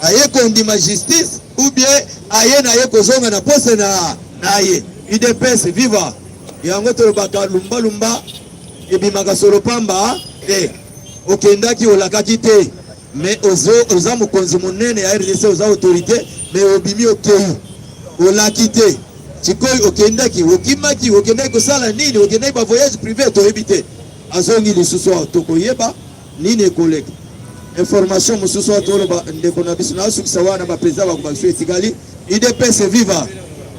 Aye kondima justice ou bien aye na ye kozonga na poste na na ye. UDPS viva! Yango tolobaka lumba lumba ebimaka solo pamba te. Okendaki olakaki te mais ozo oza mokonzi monene ya RDC, oza autorité mais obimi okei olaki te. Sikoyo okendaki okimaki okendaki kosala nini? Okendaki ba voyage privé toyebi te. Azongi lisusu awa tokoyeba Nini ekoleka? Information mosusu wana toloba ndeko na biso nasukisa wana ba president bakobakisa etikali UDPS viva.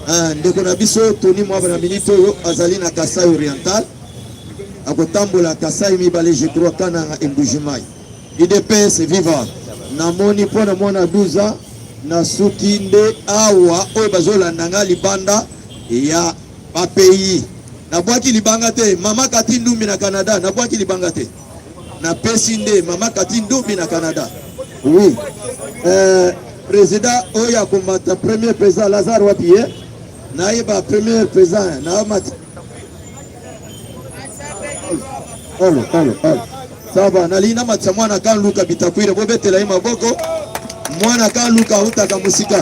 Ah, ndeko na biso Tony Mwaba na minute oyo azali na Kasai Oriental, akotambola Kasai mibale je crois Kananga et Mbujimayi. UDPS viva. Namoni mpo na mwana 12 ans nasuki nde awa oyo bazolanda nga libanda ya ba pays. Nabwaki libanga te mama Kati Ndumbi na Canada, nabwaki libanga te. Napesi nde mama Kati Ndumbi na Canada. Oui. Euh, président oyo akomata premier président Lazare wapi ye? Nayeba premier président na mati. Olo, olo, olo. Ça va, nalingi namatisa mwana kan Luka Bitakwire, bobetela ye maboko. Mwana kan Luka autaka mosika.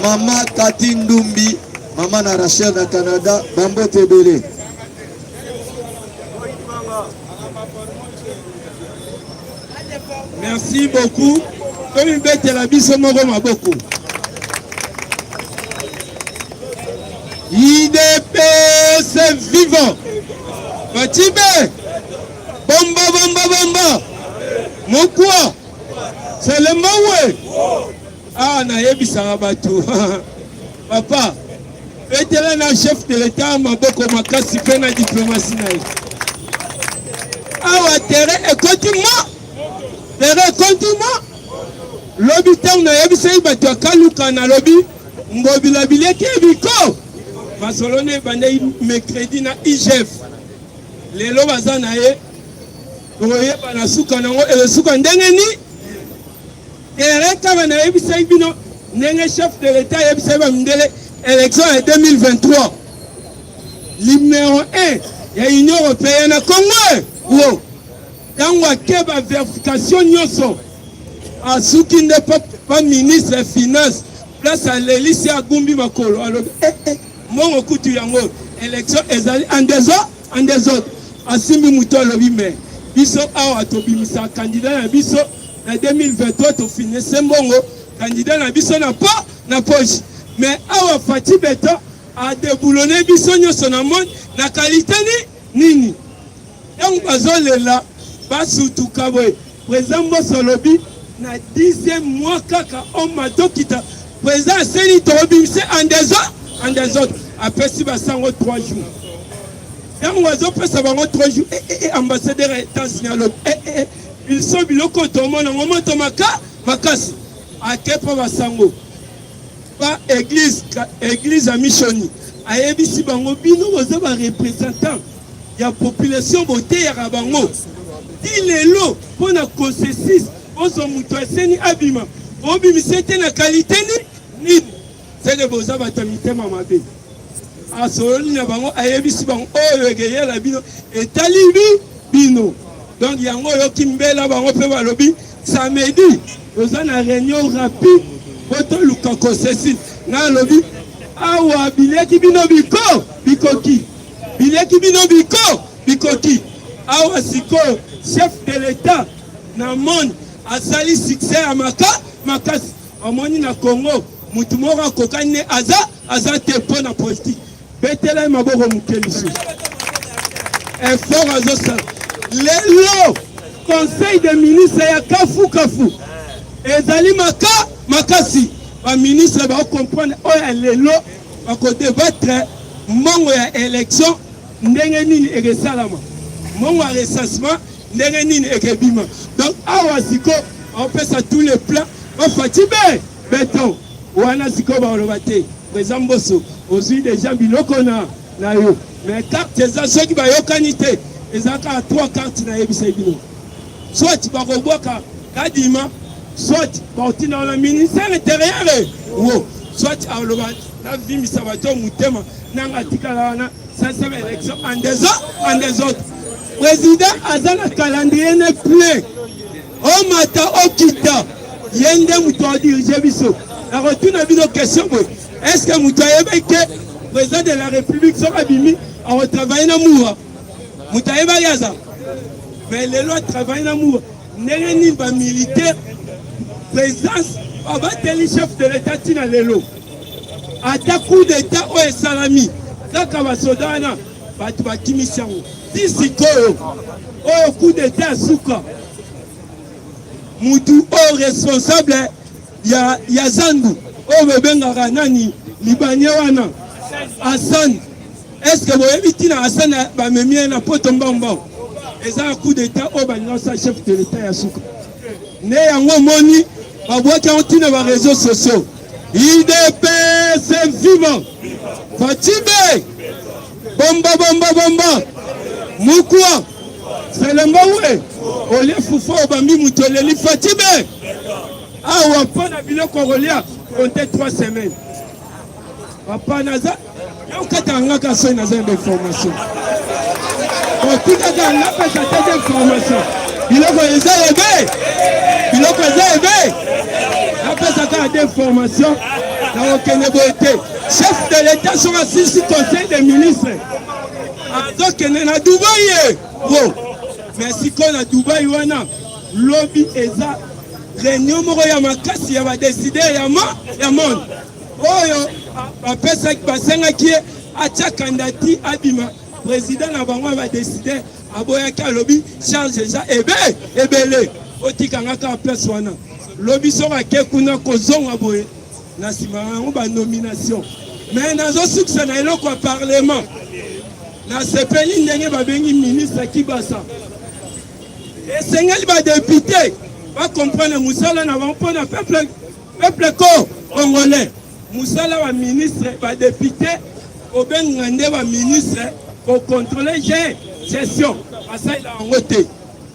Mama Kati Ndumbi, mama na Rachel na Canada, bambote ebele. Merci beaucoup. Tomibetela biso moko maboko. IDPS vivant. Batibe. Bomba bomba bomba. Mokwa. Selembawe. Ah nayebisaka bato. Papa, betela na chef de l'etat maboko makasi mpe na diplomatie na ye. Awa terrain ekoti ma terrain ekoti ma lobi ntango nayebisaki bato ya kaluka nalobi ngobila bileki ebiko masolo na ebandaki mercredi na igf lelo baza na ye tokoyeba na suka nango ezosuka ndenge nini Terrain kaka nayebisaki bino ndenge chef de l'etat ayebisaki ba mindele election ya 2023 numero 1 ya Union européenne na Congo wo ntango ake ba verification nyonso asuki nde pa, pa ministre ya finance place alelisi agumbi makolo alobi eh, eh, mbongo kutu yango election ezali en désordre en désordre asimbi moto alobi me biso awa tobimisa candidat na biso na 2023 tofinese mbongo candidat na biso na po na poche mais awa Fatshi Beton adeboulonne biso nyonso na monde na kalite ni nini ntango bazolela basutuka boye président Mboso alobi na dixième mois kaka oma tokita président aseni tokobimise en désordre en désordre apesi basango 3 jours ntango azopesa bango 3 jours eh, eh, eh, ambassadeur etats-unis alobi eh, eh, eh. Biso biloko tomona ngo moto maka makasi ake mpo basango ba eglise eglise ya missioni ayebisi bango bino boza ba representant ya population boteyaka bango ti lelo mpo na consensus bozwa moto aseni abima bobimisa te na kalite ni nini seke boza bato ya mitema mabe asololi na bango ayebisi bango oyo ekeyela bino etali bi bino donc yango oyoki mbela bango mpe balobi samedi toza na réunion rapide mpo toluka consensus ngai alobi awa bileki bino biko bikoki bileki bino biko bikoki awa sikoyo chef de l'etat na monde asali succès ya maka makasi Omoni na Congo mutu moko akokani ne aza aza te mpo na politique. Betela ye maboko moke lisusu. Effort azosala lelo conseil des ministres ya kafu kafu ezali maka makasi ba ministre ba comprendre oyo ya lelo bakodebatre mbongo ya election ndenge nini ekesalama mbongo ya recensement ndenge nini ekebima donc awa siko opesa tous les plans bafati be beton wana sikoyo bakoloba te président Mboso ozwi deja biloko na na yo mais carte eza soki bayokani te eza kaka trois carte nayebisaki bino soit bakobwaka kadima soit bakotinda wana ministère intérieur wo soit aloba navimbisa bato motema nanga atikala wana sasala élection en désordre en désordre président aza na calendrier ne plein omata okita. Ye nde moto adirige biso. Nakotuna bino question boye, est ce que moto ayebaki ke président de la république soki abimi akotravaille na mura? Moto ayebaki aza mais lelo atravaille na mura. Ndenge nini bamilitaire présidence babateli chef de l'état ntina lelo? Ata coup d'état oyo esalami kaka basoda wana bato bakimisi yango ti sikoyo. Oyo coup d'état ya suka, mutu oyo responsable ya zandu oyo babengaka nani, libanye wana Hassan, est-ce que boyebi ntina Hassan bamemi ye na poto mbangbango? Eza coup d'état oyo balinga osala chef de l'état ya suka. Nde yango omoni babwaki yango ntina ba réseaux sociaux. UDPS vivant, Fatshi be bomba bomba bomba mukwa selemba we olie fufu obambi moto eleli. Fatshi be awa mpo na biloko kolia compte 3 semaines. Papa, naza yokataka nga kaka soki naza na bainformation, otikaka nga pesa te information. Biloko eza ebe, biloko eza ebe, napesa kaka de information. Nakokende boye te. Chef de l'état soki asilisi conseil des ministres, azokende na Dubai ye wo. Mais sikoyo na Dubai wana, lobi eza réunion moko ya makasi ya badécideur ya monde oyo bapesaki, basengaki ye atia kandati abima président na bango ya badécideur. Aboyaki, alobi charge eza ebe ebele, otikanga kaka place wana. Lobi soki ake kuna, kozonga boye na nsima yango banomination. Mais nazosukisa na eloko ya parlement. Nasepeli ndenge babengi ministre Kibasa. Esengeli badéputé bacomprendre mosala na bango mpona peuple ko congolais. Mosala baministre, badéputé kobenga nde baministre kocontrôle gestion, basalela yango te.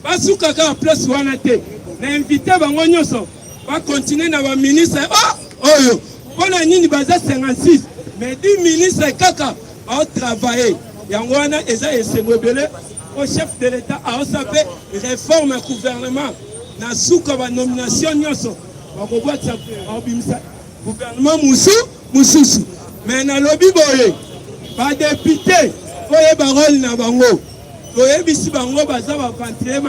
Basuka kaka place wana te. Na invite bango nyonso bakontinue na baministre oyo. Mpona nini baza 56 mais 10 ministre kaka baotravaille? Yango wana eza esengo ebele po chef de l'état aosa mpe réforme ya gouvernement. Na suka banomination nyonso bakobwakisa, bakobimisa gouvernement mosusu. Mais nalobi boye, badéputé oyeba rôle na bango. Toyebisi bango baza baaventurier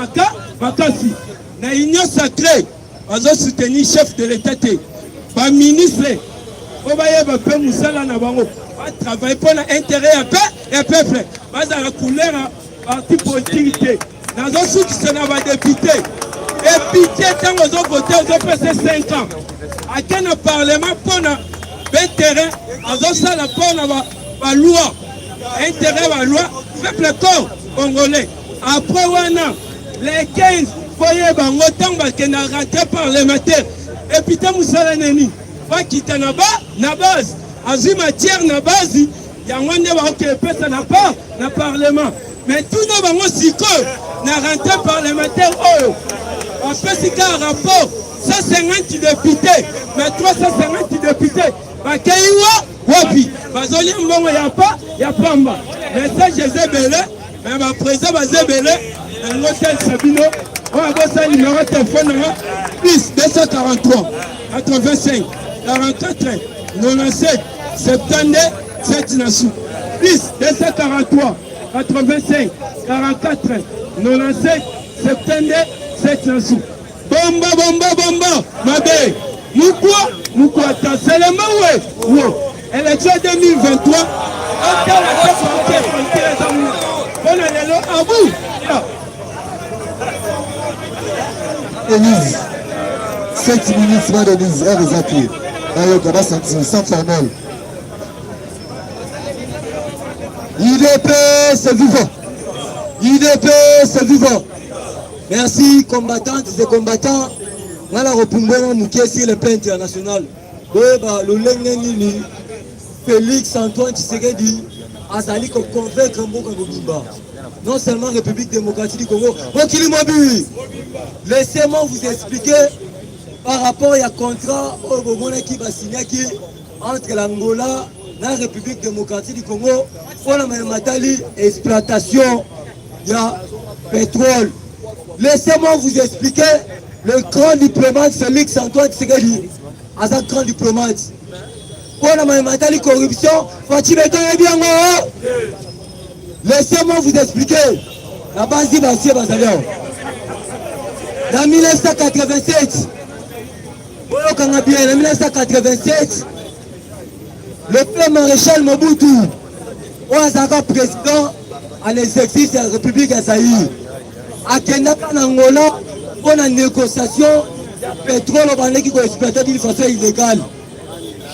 makasi na union sacrée, bazosoutenir chef de l'état te. Baministre po bayeba mpe mosala na bango, batravaille mpo na intérêt ya peuple, bazala couleur ya parti politique te. Nazosukisa na badéputé. Député ntango ozovote, ozopesa 5 ans, ake na parlement mpona baintérêt, azosala mpona baloi, intérêt, baloi peuple congolais. Après wana, les 15, boyeba yango, ntango bakenda rentrée parlementaire, député mosala nini? Bakita na base, azwi matière na base, yango nde bakoki epesa na parlement. Mais tuna bango sikoyo, na rentrée parlementaire oyo bapesi kaka rapport 150 députés, mais 350 députés bakei wa wapi? Bazolia mbongo ya pamba. Message eza ebele, mais baprésident baza ebele. Yango telisa bino oyo abosala numéro telefone nanga: plus 243 85 44 97 72 7. Na su plus 243 85 44 97 72 7. Na su bomba bomba bomba mabe mukwa mukwata selema we wo. Élection 2023, otala te, frontière frontière eza mpona lelo abu. Élise, 7 minutes, ma Denise, heure eza te. Nayoka basentir sans formol. UDPS vivant! UDPS vivant! Merci combattantes et combattants. Nga na kopumbwena moke sur le plan international. Boyeba lolenge nini Félix Antoine Tshisekedi azali koconvaincre mboka mobimba, non seulement République démocratique du Congo, mokili mobi. Laissez-moi vous expliquer par rapport ya contrat oyo bomonaki basignaki entre l'Angola na République démocratique du Congo mpona matali exploitation ya pétrole. Laissez-moi vous expliquer. Le grand diplomate Félix Antoine Tshisekedi aza grand diplomate mpo na maye matali corruption. Fatshi Beton oyebi yango. Laissez-moi vous expliquer. Na banzi basie bazali awa na 1987, boyokanga bien, na 1987, le père maréchal Mobutu, oyo azalaka président en exercice ya République ya Zaïre, akendaka na Angola mpo na négociation ya pétrole bandeki koexploiter d'une façon illégale.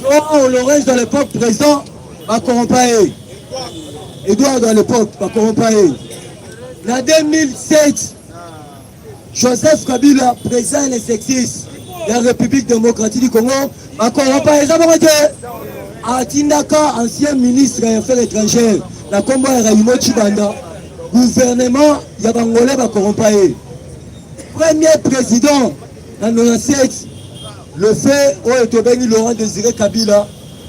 Joao Lourenço, à l'époque président, bakorompa ye. Eduardo, à l'époque, bakorompa ye. Na 2007, Joseph Kabila, président en exercice ya République démocratique du Congo, bakorompa. Eza bongo te? Atindaka ancien ministre ya Affaires étrangères na nkombo ya Raymond Tshibanda. Gouvernement ya Bangolais bakorompa ye. Premier président na 97, le fait oyo tobengi Laurent Désiré Kabila,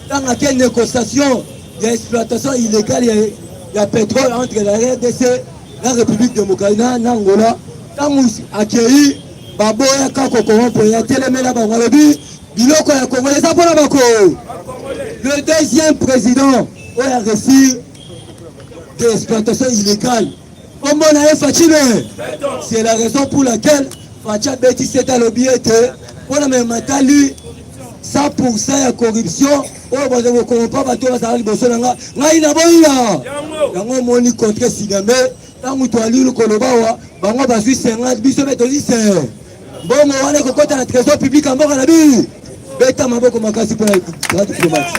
ntango ake négociation ya exploitation illégale ya pétrole entre la RDC na République démocratique na Angola, ntango akei, baboyaka kokorrompre ye, atelemela bango, alobi biloko ya Kongo eza mpona bako. Le deuxième président oyo a réussi de exploitation illégale, kombo na ye Fatshi. C'est la raison pour laquelle Fatshi abeti sete, alobi ete mpona mematali 100% ya corruption oyo baza kokorompa bato oyo bazala liboso na nga, ngai naboyiya yango. Omoni contre siname, ntango toali koloba awa, bango bazwi 50, biso mpe tozwi 5. Mbongo wana ekokɔta na trésor public ya mboka na bi. Beta maboko makasi mpona grand diplomate.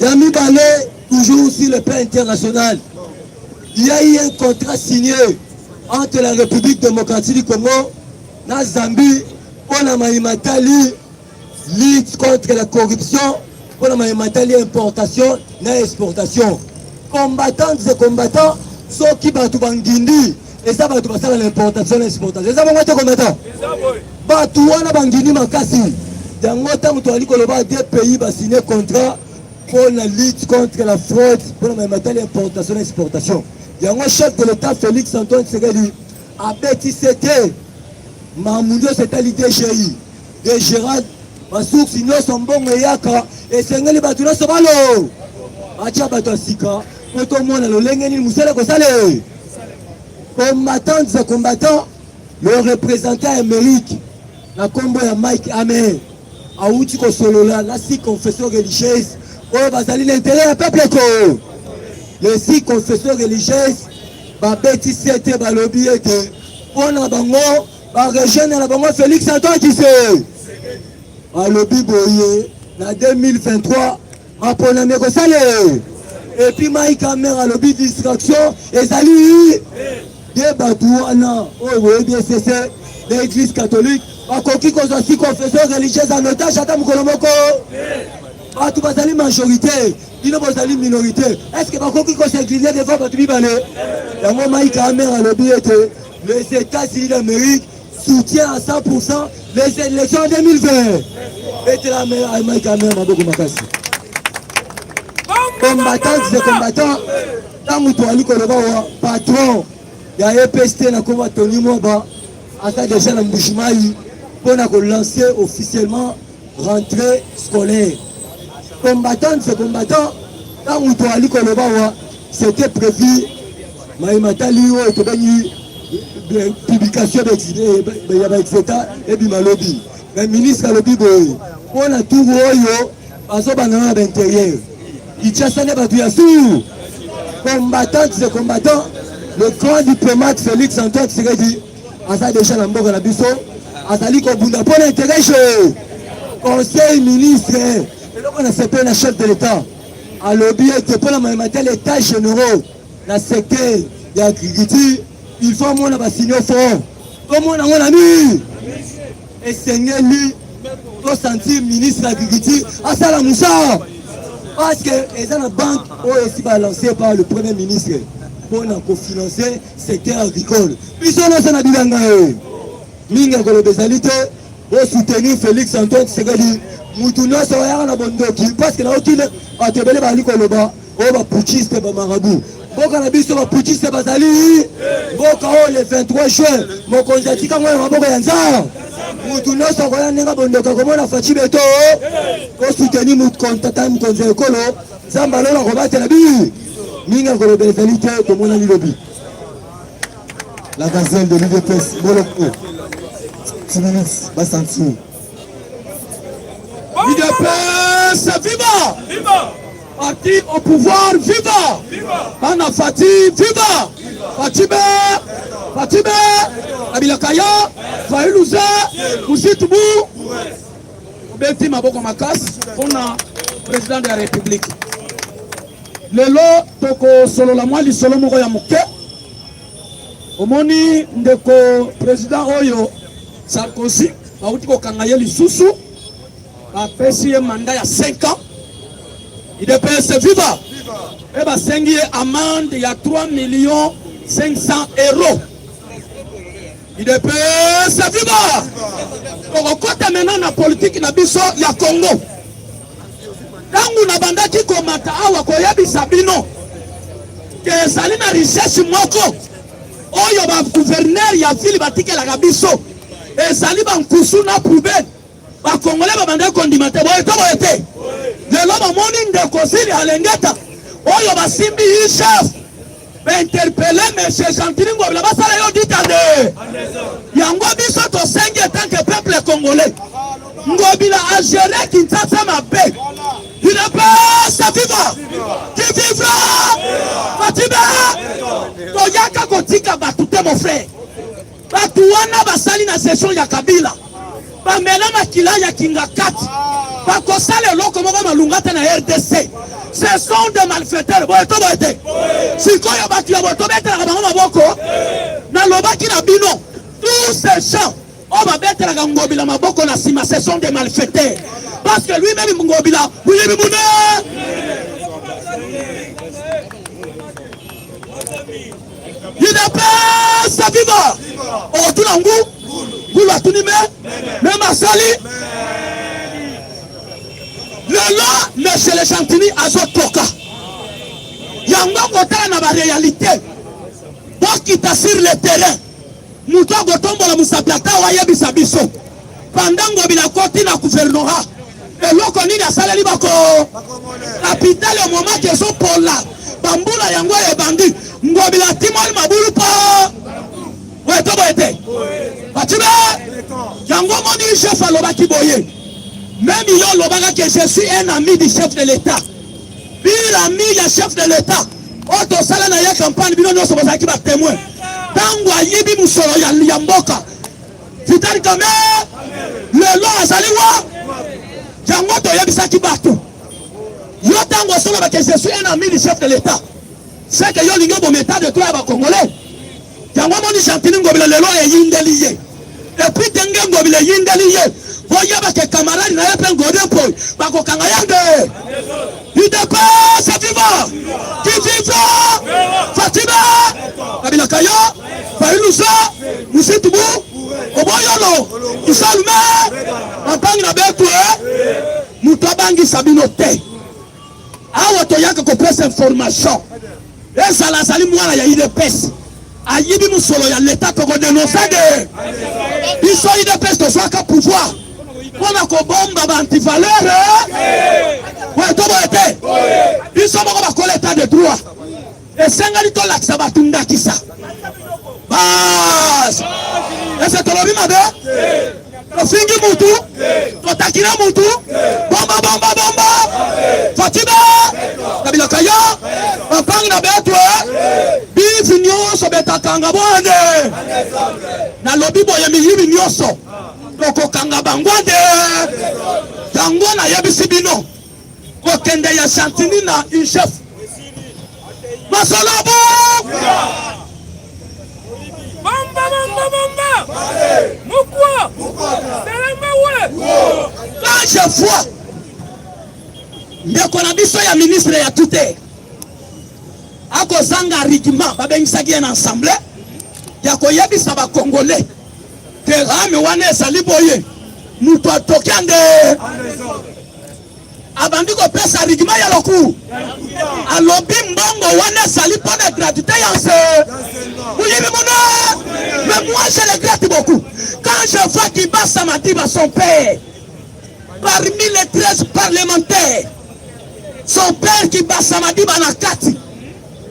Ya mibale, toujours sur le plan international, il y a eu un contrat signé entre la République démocratique du Congo na Zambie mpona mayimatali lutte contre la corruption, mpona mayimatali importation na exportation. Combattantes et combattants, soki bato bangindi, eza bato basala na importation na exportation. Eza bongo te, combattant? Bato wana bangindi makasi. Yango ntango toali koloba, deux pays basigné contrat mpona lutte contre la fraude, mpona mayimatali importation na exportation. Yango chef de l'État Félix Antoine Tshisekedi abeti sete, makambo nyonso etali DGI, DGRAD, basource nyonso mbongo eyaka, esengeli bato nyonso balo batya bato ya sika mpo tomona lolenge nini mosala kosala. Combattantes et combattants, le représentant Amérique na nkombo ya Mike Hammer awuti kosolola na six confession religieuse oyo bazali na intérêt ya peuple ko. Les six confessions religieuses babeti sete, balobi ete mpo na bango barejoindre na bango Félix Antoine Tshisekedi. Balobi boye, na 2023 maponami ekosala. Et puis Mike Hammer alobi distraction ezali de bato wana oyo boyebi, ECC na Église catholique, bakoki kozwa six confession religieuse en otage ata mokolo moko. Bato bazali majorité, bino bozali minorité. Est ce que bakoki kos'incliner devant bato mibale? Yango Mike Hammer alobi ete les États-Unis d'Amérique soutient à 100% les élections en 2020. Betela Mike Hammer maboko makasi. Combattantes et combattants, ntango toali koloba wa, patron ya EPST na komba Tony Mwaba aza déjà na Mbujimayi mpona kolancer officiellement rentrée scolaire. Combattantes et combattants, ntango toali koloba wa, c'était prévu mayimatali oyo tobengi publication ya baexeta ebima lobi, mais ministre alobi boye, mpona tour oyo bazobanda na baintérieur Kinshasa nde bato ya sur. Combattantes et combattants, le grand diplomate Félix Antoine Tshisekedi aza déjà na mboka na biso, azali kobunda mpo na intérêt je conseil ministre. Eloko na sepele na chef de l'État, alobi ete mpona mayematele état généraux na secteur ya agriculture, il faut amona basignaux fort, tomona yango na mi. Esengeli tosentir ministre ya Agriculture asala mosala, parce que eza na banque oyo esi balancé par le Premier ministre mpona kofinancer secteur agricole. Biso nyonso na bilanga ye mingi ya koloba ezali te. Bosoutenir Félix Antoine Tshisekedi. Mutu nyonso oyaka na bondoki, parce que naoki bato ebele bazali koloba oyo baputschiste, bamarabout. Mboka na biso ba putschistes bazali mboka oyo le 23 juin mokonzi atika ngo na maboko ya Nzambe. Mutu nyonso akoya ndenge bondoka komona Fatshi Beto ko soutenir mutu mokonzi ya ekolo. Nzambe alola kobatela bi mingi akoloba ezali te, tomonani lobi. La gazelle de l'UDPS Moloko 10 minutes basentir UDPS viva! Viva! Parti au pouvoir viva! Bana Fati viva! Fati be! Fati be! Kabila Kaya, Fayulu ze, Musitu bu. Obeti maboko makasi mpona président de la République. Lelo tokosolola mwa lisolo moko ya moke. Omoni ndeko président oyo Sarkozy bauti kokanga ye lisusu bapesi ye mandat ya 5 ans. UDPS viva! Mpe basengi ye amende ya 3 millions 500 euros. UDPS viva! Tokokota maintenant na politique na biso ya Congo. Ntango nabandaki komata awa koyebisa bino ke ezali na richesse moko oyo ba gouverneur ya ville batikelaka biso, ezali bankusu na poubelle. Ba Congolais babandaki kondima te, boye to boye te. Lelo bamoni ndeko Zili Alengeta oyo basimbi IGF bainterpele monsieur Gentiny Ngobila basala yo ditande yango. Biso tosengi en tant que peuple congolais, Ngobila a géré Kinshasa mabe. UDPS viva! Qui vivra? Fatshi toyaka kotika bato te, mon frère. Bato wana basali na session ya Kabila, bamela makila ya Kingakati, bakosala eloko moko malunga te na RDC. Ce sont des malfaiteurs. Boye to boye te? Sikoyo bato ya boye tobetelaka bango maboko? Nalobaki na bino, tous ces gens oyo babetelaka Ngobila maboko na nsima, ce sont des malfaiteurs, parce que lui-même Ngobila moyibi mune. UDPS viva! Okotuna ngu ngulu atuni me me masali lelo monsieur le Gentiny azotoka yango kotala na baréalité. Bokita sur le terrain, moto akotombola mosapi ata ayebisa biso pendant Ngobila akoti na gouvernorat, eloko nini asaleli bako capitale. Omomaki ezopola bambula yango ebandi, Ngobila atimoli mabulu mpo boye to boye te. Batibe yango omoni chef alobaki boye, même yo olobaka que je suis un ami du chef de l'État, pire ami ya chef de l'État oyo tosala na ye campagne. Bino nyonso bozalaki batémoin ntango ayibi mosolo ya mboka. Vital Kamerhe lelo azali wa yango. Toyebisaki bato, yo ntango osolobaka je suis un ami du chef de l'État, c'est que yo olingi oboma état de droit ya bacongolais. Yango omoni Gentiny Ngobila lelo eyindeli ye. Et puis ndenge Ngobila eyindeli ye, boyeba ke camarade na ye mpe Ngode Mpoy bakokanga ye nde. UDPS viva! Qui vivra? Fatshi Kabila Kaya, Fayulu Musitu bu oboyolo isalume bampangi na betu. Moto abangisa bino te. Awa toyaka kopesa information. Ezala azali mwana ya UDPS, ayibi mosolo ya leta, tokodénoncer de. Biso UDPS tozwaka pouvoir mpona kobomba baantivaleur. Boye to boye te? Biso moko bakola état de droit, esengeli tolakisa bato ndakisa. Base ese tolobi mabe, tofingi mutu, totakina mutu, bomba bomba bomba. Fatshi be, Kabila kaya, bapangi na betu bivi nyonso betakanga bwande. Nalobi boye, miyibi nyonso tokokanga bango nde. Yango nayebisi bino, kokende ya Gentiny na IGF, masolo bo. Bomba, bomba, bomba! Mukwa! Selamba we! Quand je vois ndeko na biso ya ministre ya tute akozanga argument, babengisaki ye na assemblée ya koyebisa bacongolais ke rame wana ezali boye, moto atoki ande. Abandi kopesa argument ya loku. Alobi mbongo wana ezali mpo na gratuité ya nse. Moyibi mono. Mais moi je regrette beaucoup. Quand je vois Kibassa Madiba son père, parmi les 13 parlementaires, son père Kibassa Madiba na kati.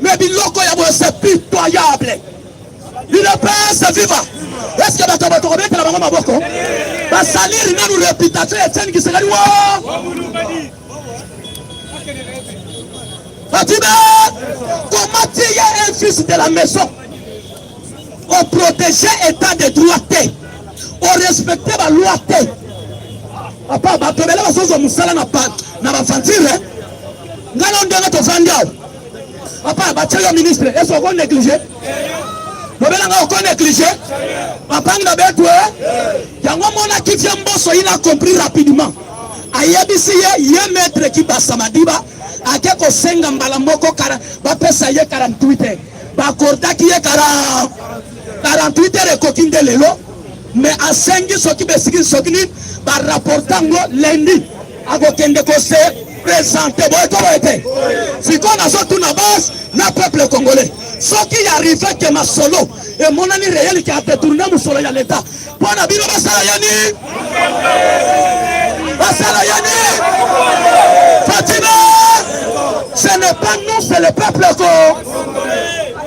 Mais biloko ya boye c'est pitoyable. Udps viva! Est-ce que bato bato kobetela bango maboko? Basaliri nanu réputation ya Etienne Tshisekedi wa Fatibe, comment tu es un fils de la maison? On protéger état de droit te. On respecter ba loi te. Papa, bato ebele bazozwa mosala na na bavantire. Ngai na ndenge tovandi awa. Papa, batie yo ministre, est-ce oko négliger? Lobela nga oko négliger? Papa nga betu eh? Yango monaki vieux Mboso, il a compris rapidement. Ayebisi ye, ye maître Kibassa Madiba ake kosenga mbala moko bapesa ye 48 heures. Bakordaki ye 48 heures ekoki nde lelo, mais asengi soki besiki soki nini ba rapporta ngo lundi akokende kose présenter boye to boye te. Sikoyo nazotuna base na peuple congolais, soki arrive ke masolo emonani réel ke adétourne mosolo ya leta, mpo na bino basala yani, basala yani? Fatima, ce n'est pas nous, c'est le peuple ko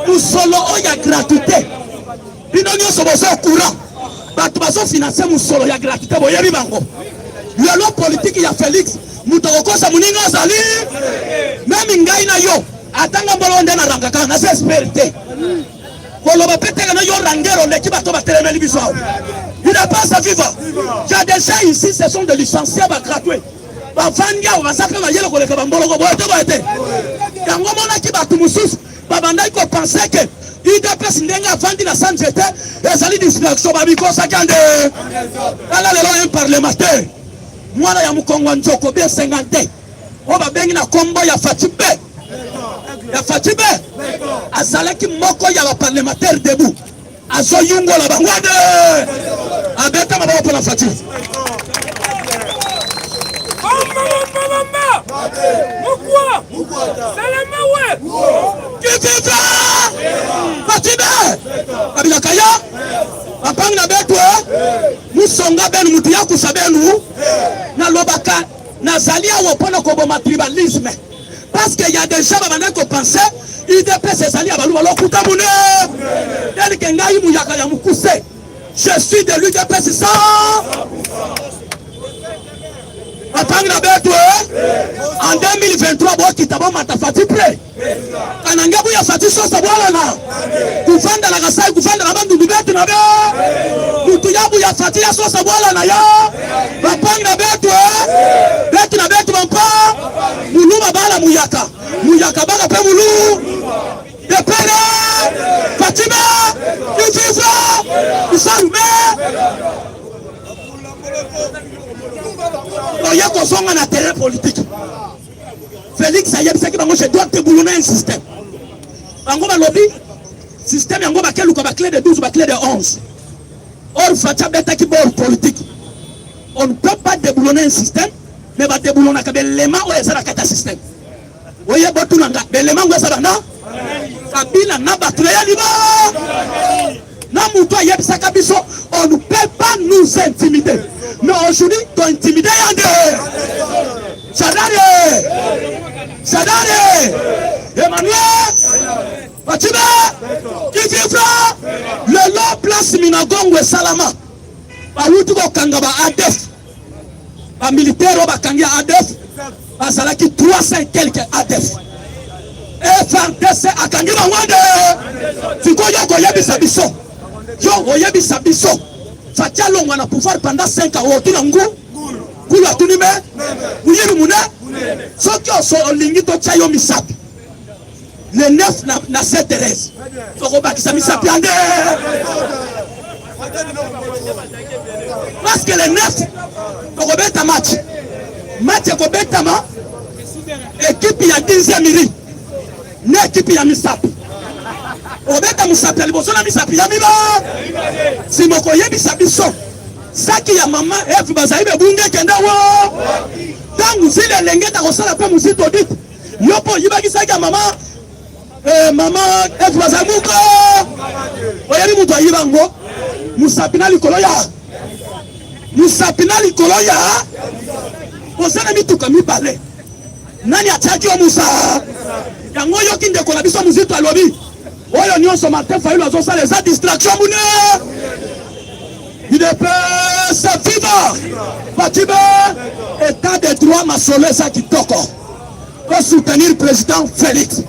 mosolo oyo ya gratuité. Bino nyonso boza courant, bato bazofinanse mosolo ya gratuité, boyebi bango. Lelo politike ya Félix, moto akokosa moninga azali meme ngai na yo, atanga mbolo nde narangaka, naza espere te koloba mpe teka na yo rangero oleki bato batelemeli biso awa. Udps viva! Ya des gens ici, ce sont des licenciés, bagratuit, bavandi awa, baza mpe mayele koleka bamboloko. Boye te, boye te. Yango monaki bato mosusu babandaki kopense ke UDPS ndenge avandi na sa nzete ezali distraction, babikosaki ande. Tala lelo, un parlementaire, mwana ya mokongo ya nzoko bien 50 oyo babengi na kombo ya Fatshi B, ya Fatshi B, azalaki moko ya baparlementaire debout, azoyungola bango ande. Abeta maboko mpona Fatshi. Bomba, bomba, bomba! Mukwa! Salama we! Kiviva Fatshi B! Kabila kaya bapangi na betu musonga benu mutu yakusa benu. Nalobaka, nazali awa mpona koboma tribalisme, parce que y a des gens babandaki kopense UDPS ezali ya baluba. Lokuta mune tel ke ngai muyaka ya mokuse, je suis de l'UDPS sans bapangi na betu. En 2023 bokita bomata, Fatshi prêt kanange buya Fatshi sosa bwalana kuvanda na Kasai, kuvanda na Bandundu, betu na be mutu ya buya Fatshi ya sosa bwalana ya bapangi na betu, betu na betu bampa mulu babala muyaka, muyaka baka mpe mulu de pere Fatima iviva isalume. Oye kozonga na terrain politique, Félix ayebisaki bango: "Je dois déboulonner un système." Bango balobi système yango bakeluka baclé de 12, baclé de 11. Or Fatshi abetaki bord politique. On ne peut pas déboulonner un système, mais badéboulonnaka belema oyo eza na kati ya système. Oye botunanga belema ngo eza bana Kabila na bato na ya liba na moto ayebisaka biso: "On ne peut pas nous intimider." Mais aujourd'hui tointimide ya nde Shadary, Shadary Emmanuel Fatshi B qui vivra. Lelo place Minagongo esalama, bawuti kokanga ba ADF, bamilitaire oyo bakangi ya ADF bazalaki 300 quelque ADF. FARDC akangi bango nde. Sikoyo koyebisa biso, yo oyebisa biso Fatshi alongwa na pouvoir pendant 5 ans, otuna ngu kulu atuni me muyibi mune. Soki olingi totya yo misapi le 9 na Saint Thérèse, tokobakisa misapi ya nde, parce que le 9 tokobeta match. Match ekobetama, ekipe ya 10e miri na ekipe ya misapi. Obeta mosapi ya liboso na misapi ya miba, nsima okoyebisa biso saki ya mama Eve bazali bebunga ekende wo ntango. Muzili Alengete akosala mpe Muzito audit. Yo mpo oyibaki saki ya mama eh, mama Eve Bazamuka, oyebi moto ayiba yango mosapi na likolo ya mosapi na likolo ya oza na mituka mibale, nani atiaki yo musa yango? Oyoki ndeko na biso Muzito alobi oyo nyonso Martin Fayulu azosala eza distraction mune. UDPS viva! Fatshi état de droit, masolo eza kitoko. Ko soutenir président Félix.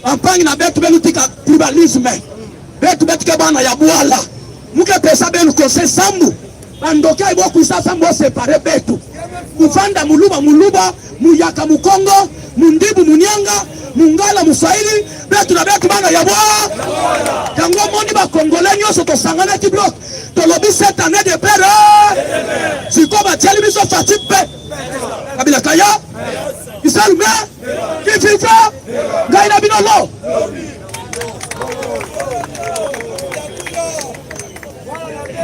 Ampangi na betu benu tika tribalisme. Betu betuke bana ya bwala. Muke pesa benu conseil sambu. Bandoki ayi bokwisa sambu osepare betu. Kufanda muluba muluba, muyaka mukongo, mundibu munyanga, mungala muswahili, betu na betu bana ya bwa. Yango moni ba congolais nyonso tosanganaki bloc. Tolobi cette année de père. Sikoyo batieli biso Fatshi pe. Kabila kaya. Isalume. Kififa. Ngai na bino lo.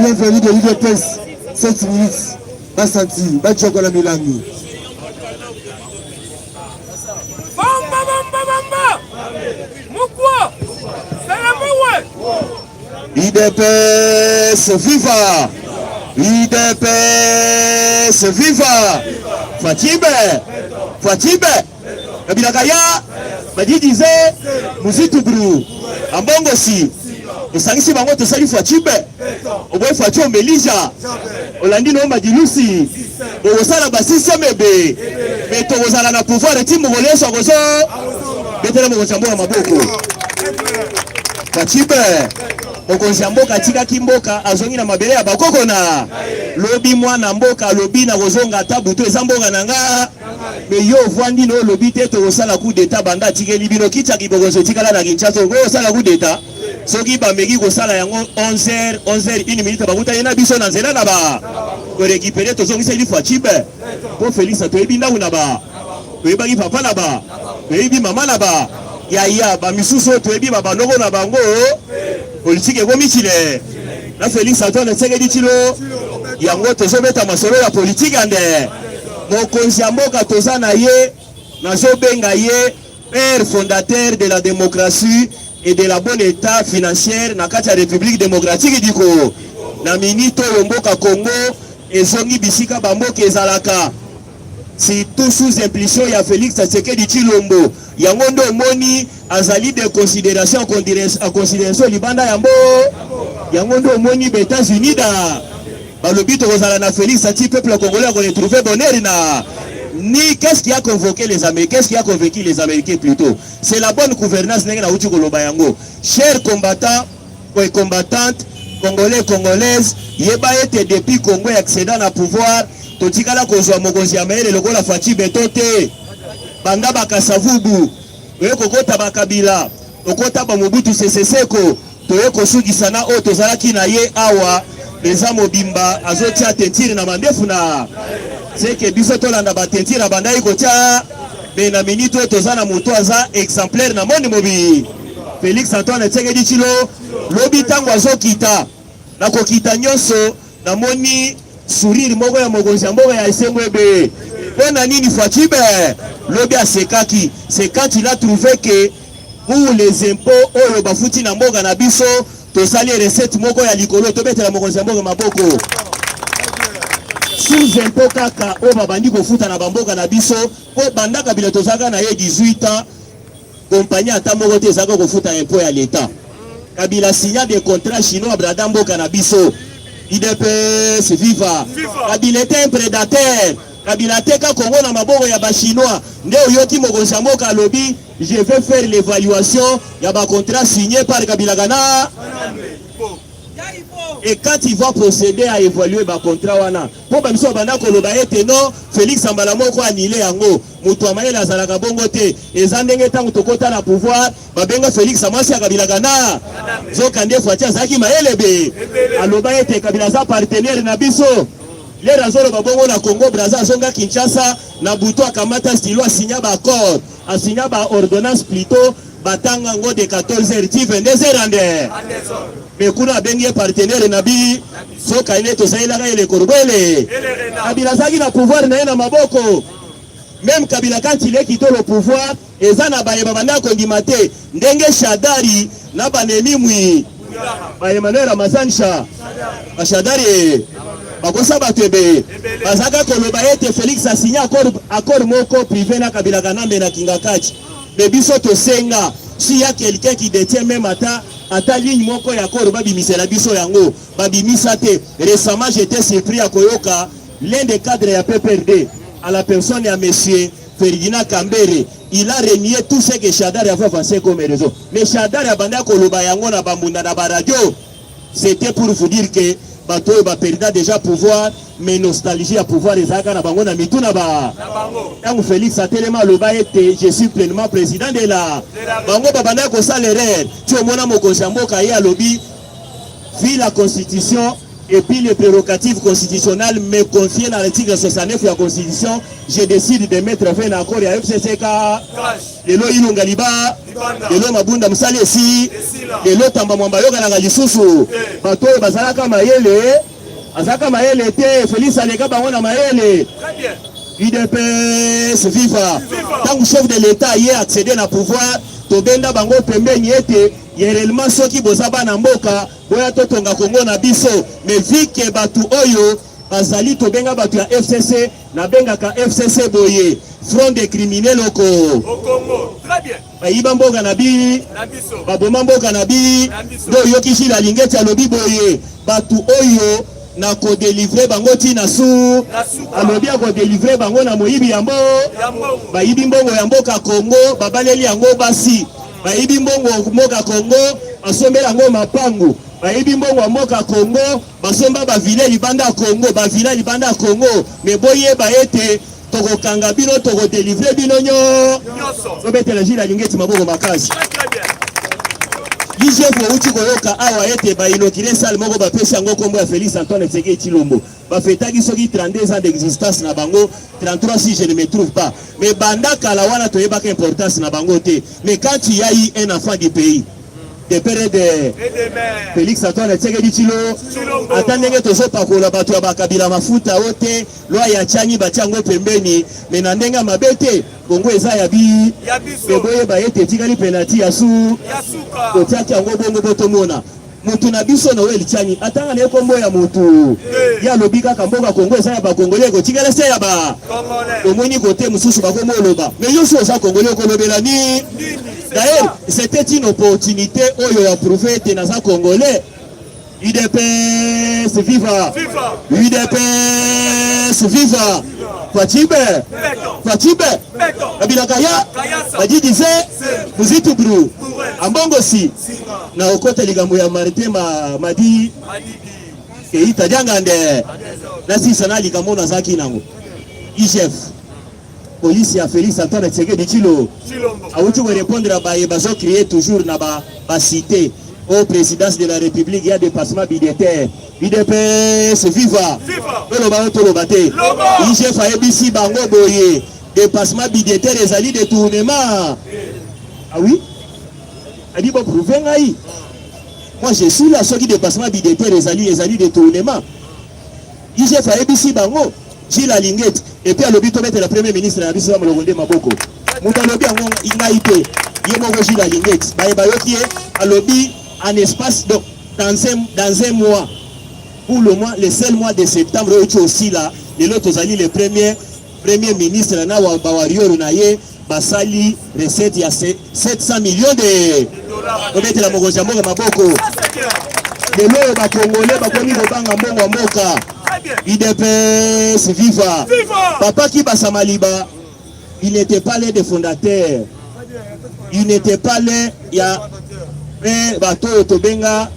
Bienvenue de l'UDPS, 7 minutes, basanti, bajokola milangi. Bamba bamba bamba. Mukwa. Salamawe. UDPS viva! UDPS viva! Fatshi be! Fatshi be! Kabila kaya! Badidize! Muzitu bru! Ambongosi! Tosangisi bango tosali Fatshi be! Oboyi Fatshi omelija! Olandi no madilusi! Bokosala ba système ebe! Mais tokozala na pouvoir ti mokolo Yesu akozo betela mokonzi ya mboka maboko. Fatshi be! Mokonzi ya mboka atikaki mboka azongi na mabele ya bakoko na lobi mwana mboka alobi na kozonga ata butu eza mboka na nga me yo ovandi na olobi te tokosala coup d'etat banda atikeli bino kiti ya kibokonzi etikala na Kinshasa okosala coup d'etat soki bameki kosala yango 11h 11h 1 minute bakutani na biso na nzela na ba korekipere tozongiseli Fatshi be po Felix toyebi ndako na ba toyebaki papa na ba toyebi mama na ba yaya ba misusu oyo toyebi ba banoko na bango politike ekomi chile na Felix Antoine Tshisekedi Tshilo yango tozobeta masolo ya politike ande mokonzi ya mboka toza na ye nazobenga ye père fondateur de la démocratie et de la bonne état financière na kati ya République démocratique du Congo na minute oyo mboka Congo ezongi bisika bamboka ezalaka surtout sous impulsion ya Felix Tshisekedi Tshilombo. Yango nde omoni azali de considération en considération libanda ya mbo. Yango nde omoni ba États-Unis da balobi tokozala na Félix ati peuple congolais ako retrouver bonheur na ni qu'est-ce qui a convoqué les Américains, qu'est-ce qui a convaincu les Américains plutôt, c'est la bonne gouvernance ndenge nauti koloba yango. Chers combattants et combattantes congolais congolaise, yeba ete depuis Congo accéda na pouvoir totikala kozwa mokonzi ya mayele lokola Fatshi Beton te. Banda bakasavubu toye kokota bakabila, tokota ba Mobutu Sese Seko, toye kosukisa na oyo tozalaki na ye awa eza mobimba azotia tentire na mandefu na seke biso tolanda ba tentire abandaki kotia me na minute oyo toza na moto aza exemplaire na monde mobi Felix Antoine Tshisekedi Tshilo lobi ntango azokita na kokita nyonso namoni sourire moko ya mokonzi ya mboka ya esengo ebe mpo na nini Fatshi be lobi asekaki c'est quand il a trouvé que pour les impôts oyo bafuti na mboka na biso tosali recette moko ya likolo tobetela mokonzi ya mboka maboko sous impôt kaka oyo babandi kofuta na bamboka na biso mpo banda Kabila tozalaka na ye 18 ans compagnie ata moko te ezalaka kofuta impôt ya l'État. Kabila signa des contrats chinois brada mboka na biso. UDPS viva. Kabila était un prédateur. Kabila ateka Congo na maboko ya ba chinois. Nde oyoki mokonzi ya mboka alobi je vais faire l'évaluation ya ba contrats signés par Kabila Kana. Et quand il va procéder à évaluer ba contrats wana, po ba biso banda koloba ete non, Félix Ambala moko annulé yango. Moto ya mayele azalaka bongo te. Eza ndenge ntango tokota na pouvoir babenga Felix mwasi ya Kabila kana zoka nde Fatshi azalaki mayele be aloba ete Kabila aza partenaire na biso. Lere azoloba bongo na Congo Brazza, azonga Kinshasa na butu akamata stylo asinya ba accord, asinya ba ordonnance plutôt batanga ngo de 14h ti 22h ande me kuna abengi ye partenaire na bi soka ine tosalelaka ye le corbeau ele Kabila azalaki na pouvoir na ye na maboko. Meme Kabila quand il est quitté le pouvoir, eza na baye babanda kondima te ndenge Shadary na ba Nemi Mwi ba Emmanuel Ramazani Sha ba Shadary eh, bakosa bato ebele bazalaka koloba ete Felix a signé accord, accord moko privé na Kabila Kanambe na Kingakati. Mais biso tosenga s'il y a quelqu'un qui détient même ata ata ligne moko ya accord babimisela biso yango, babimisa te. Récemment j'étais surpris ya koyoka l'un des cadres ya PPRD à la personne ya monsieur Ferdinand Kambere, il a renié tout ce que Shadary avait avancé comme raison. Mais Shadary abanda koloba yango na bambunda na ba radio, c'était pour vous dire que bato oyo baperda déjà pouvoir, mais nostalgie ya pouvoir ezalaka na bango na mitu na ba ntango Félix atelema aloba ete je suis pleinement président de la bango babanda kosala erreur ti omona mokonzi ya mboka ye alobi vu la constitution et puis les prérogatives constitutionnelles me confiées dans l'article 69 ya constitution, je décide de mettre fin na accord ya FCC ka lelo Ilunga liba lelo Mabunda mosali esi lelo Tamba Mwamba yokanaka lisusu bato oyo bazalaka mayele azalaka mayele te Félix aleka bango na mayele. UDPS viva! Ntango chef de l'État ye accéder na pouvoir, tobenda bango pembeni ete ye réellement soki boza bana mboka boya totonga Congo na biso. Mais vu que bato oyo bazali tobenga bato ya FCC, nabengaka FCC boye front des criminels oko Au Congo. Très bien. bayiba mboka na bi Na biso. baboma mboka na bi Na biso. nde oyoki Jules Alingete alobi boye bato oyo na kodelivre bango ntina su Na suka. alobi akodelivre bango na moyibi ya mbo Ya mbongo. bayibi mbongo ya mboka Congo babaleli yango basi bayibi mbongo mboka Congo basombela yango mapangu bayibi mbongo ya mboka Congo basomba bavile libanda ya Congo bavila libanda ya Congo me boyeba ete tokokanga bino tokodelivre bino nyo Nyonso. tobetela Jules Alingete maboko makasi. Très très bien. IGF outi koyoka awa ete bainaugure salle moko bapesi yango nkombo ya Félix Antoine Tshisekedi Tshilombo. Bafetaki soki 32 ans d'existence na bango, 33 si je ne me trouve pas. Mais banda kala wana toyebaka importance na bango te. Mais quand il y a eu un enfant du pays, de père et de Et de mère. Félix Antoine Tshisekedi Tshilombo, Tshilombo. ata ndenge tozopakola bato ya bakabila mafuta o te, loi ya Tshiani batia yango pembeni, mais na ndenge ya mabe te, Kongo eza ya bi Ya biso. me boyeba ete etikali penalty ya su Ya suka. totiaki yango bongo po tomona mutu na biso Noël Tshiani atanga na ye kombo ya mutu ye alobi kaka mboka Kongo eza ya bakongole ekotikala se ya ba Congolais. tomoni kote mosusu bakomi oloba mais yo so oza congolais okolobela ni Nini. C'est d'ailleurs ça. c'était une opportunité oyo ya prouver ete naza congolais. UDPS viva! Viva. UDPS viva! Fatshi Béton. Fatshi Béton. Kabila Kaya Kayasa. Badidi ze Muzitu Bru Bourel. Ambongosi Singa. na okota likambo ya Martin ma, Madi Madidi. Keita Diangande nasisa na likambo nazalaki nango IGF polisi ya Félix Antoine Tshisekedi Tshilombo Tshilombo. awuti korépondre baye bazo crier toujours na ba bacité au présidence de la République ya dépassement budgétaire. UDPS viva! Viva! Toloba oyo toloba te. Loba! IGF ayebisi bango boye dépassement budgétaire ezali détournement. Ah oui? Adi bo prouver ngai. Moi je suis là soki dépassement budgétaire ezali ezali détournement. IGF ayebisi bango Gilles Alingete et puis alobi tobetela premier ministre na biso ya molongo nde maboko. Moto alobi yango ngai te. Ye moko Gilles Alingete baye bayoki ye alobi en espace donc dans un mois pour le mois le seul mois de septembre oyo ti osila lelo tozali le premier ministre na ba warrior na ye basali recette ya 700 millions de Dollars. tobetela mokonzi ya mboka maboko. Ça c'est bien. Lelo oyo bakongole bakomi kobanga mbongo ya mboka. Très bien. UDPS viva! Viva! Papa Kibasa Maliba, il n'était pas l'un des fondateurs. Il n'était pas l'un ya pe bato oyo tobenga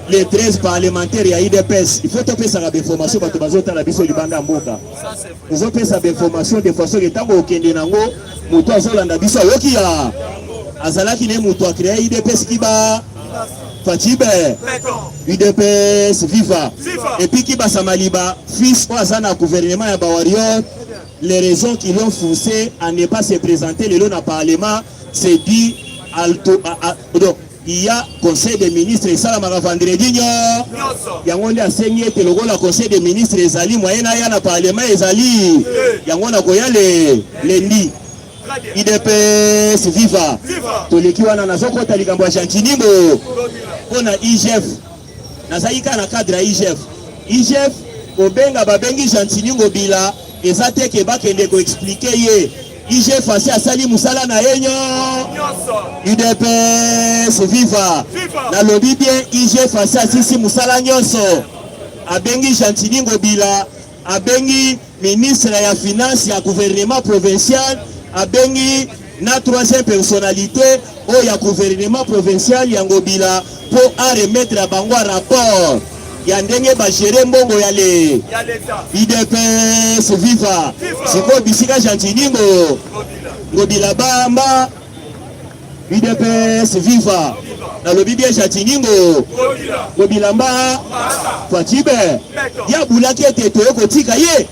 les 13 parlementaires ya UDPS. Il faut topesaka bainformation bato bazotala biso libanda ya mboka. Ça c'est vrai. Tozopesa bainformation de façon ke ntango okende nango moto azolanda biso ayoki ya azalaki ne moto acréa UDPS kiba Fatshi Béton. UDPS viva. Viva. Et puis Kibasa Maliba, fils oyo aza na gouvernement ya bawarrior, les raisons qui l'ont forcé à ne pas se présenter lelo na parlement, c'est dit alto, a, a, donc, Il y a conseil des ministres esalamaka vendredi nyo yango nde asengi ete lokola conseil des ministres ezali moyen naya na parlement ezali yango nakoya le lundi. Udps viva! Toleki wana nazokota likambo ya Gentiny Ngo mpo na IGF. Nazalaki kaka na cadre ya IGF. IGF kobenga babengi Gentiny Ngobila eza te ke bakende ko expliquer ye. IGF asi asali musala na ye nyo. Udps viva! Nalobi bien IGF asi asisi musala nyonso. Abengi Gentiny Ngobila, abengi ministre ya finance ya gouvernement provincial, abengi na troisième personnalité oyo ya gouvernement provincial ya Ngobila mpo a remettre bango rapport ya ndenge ba gérer mbongo ya le UDPS viva. Sikoyo bisika Gentiny Ngo Ngobila bamba UDPS viva. Nalobi bien Gentiny Ngo Ngobila mba Fatshi be ye abulaki ete toye kotika ye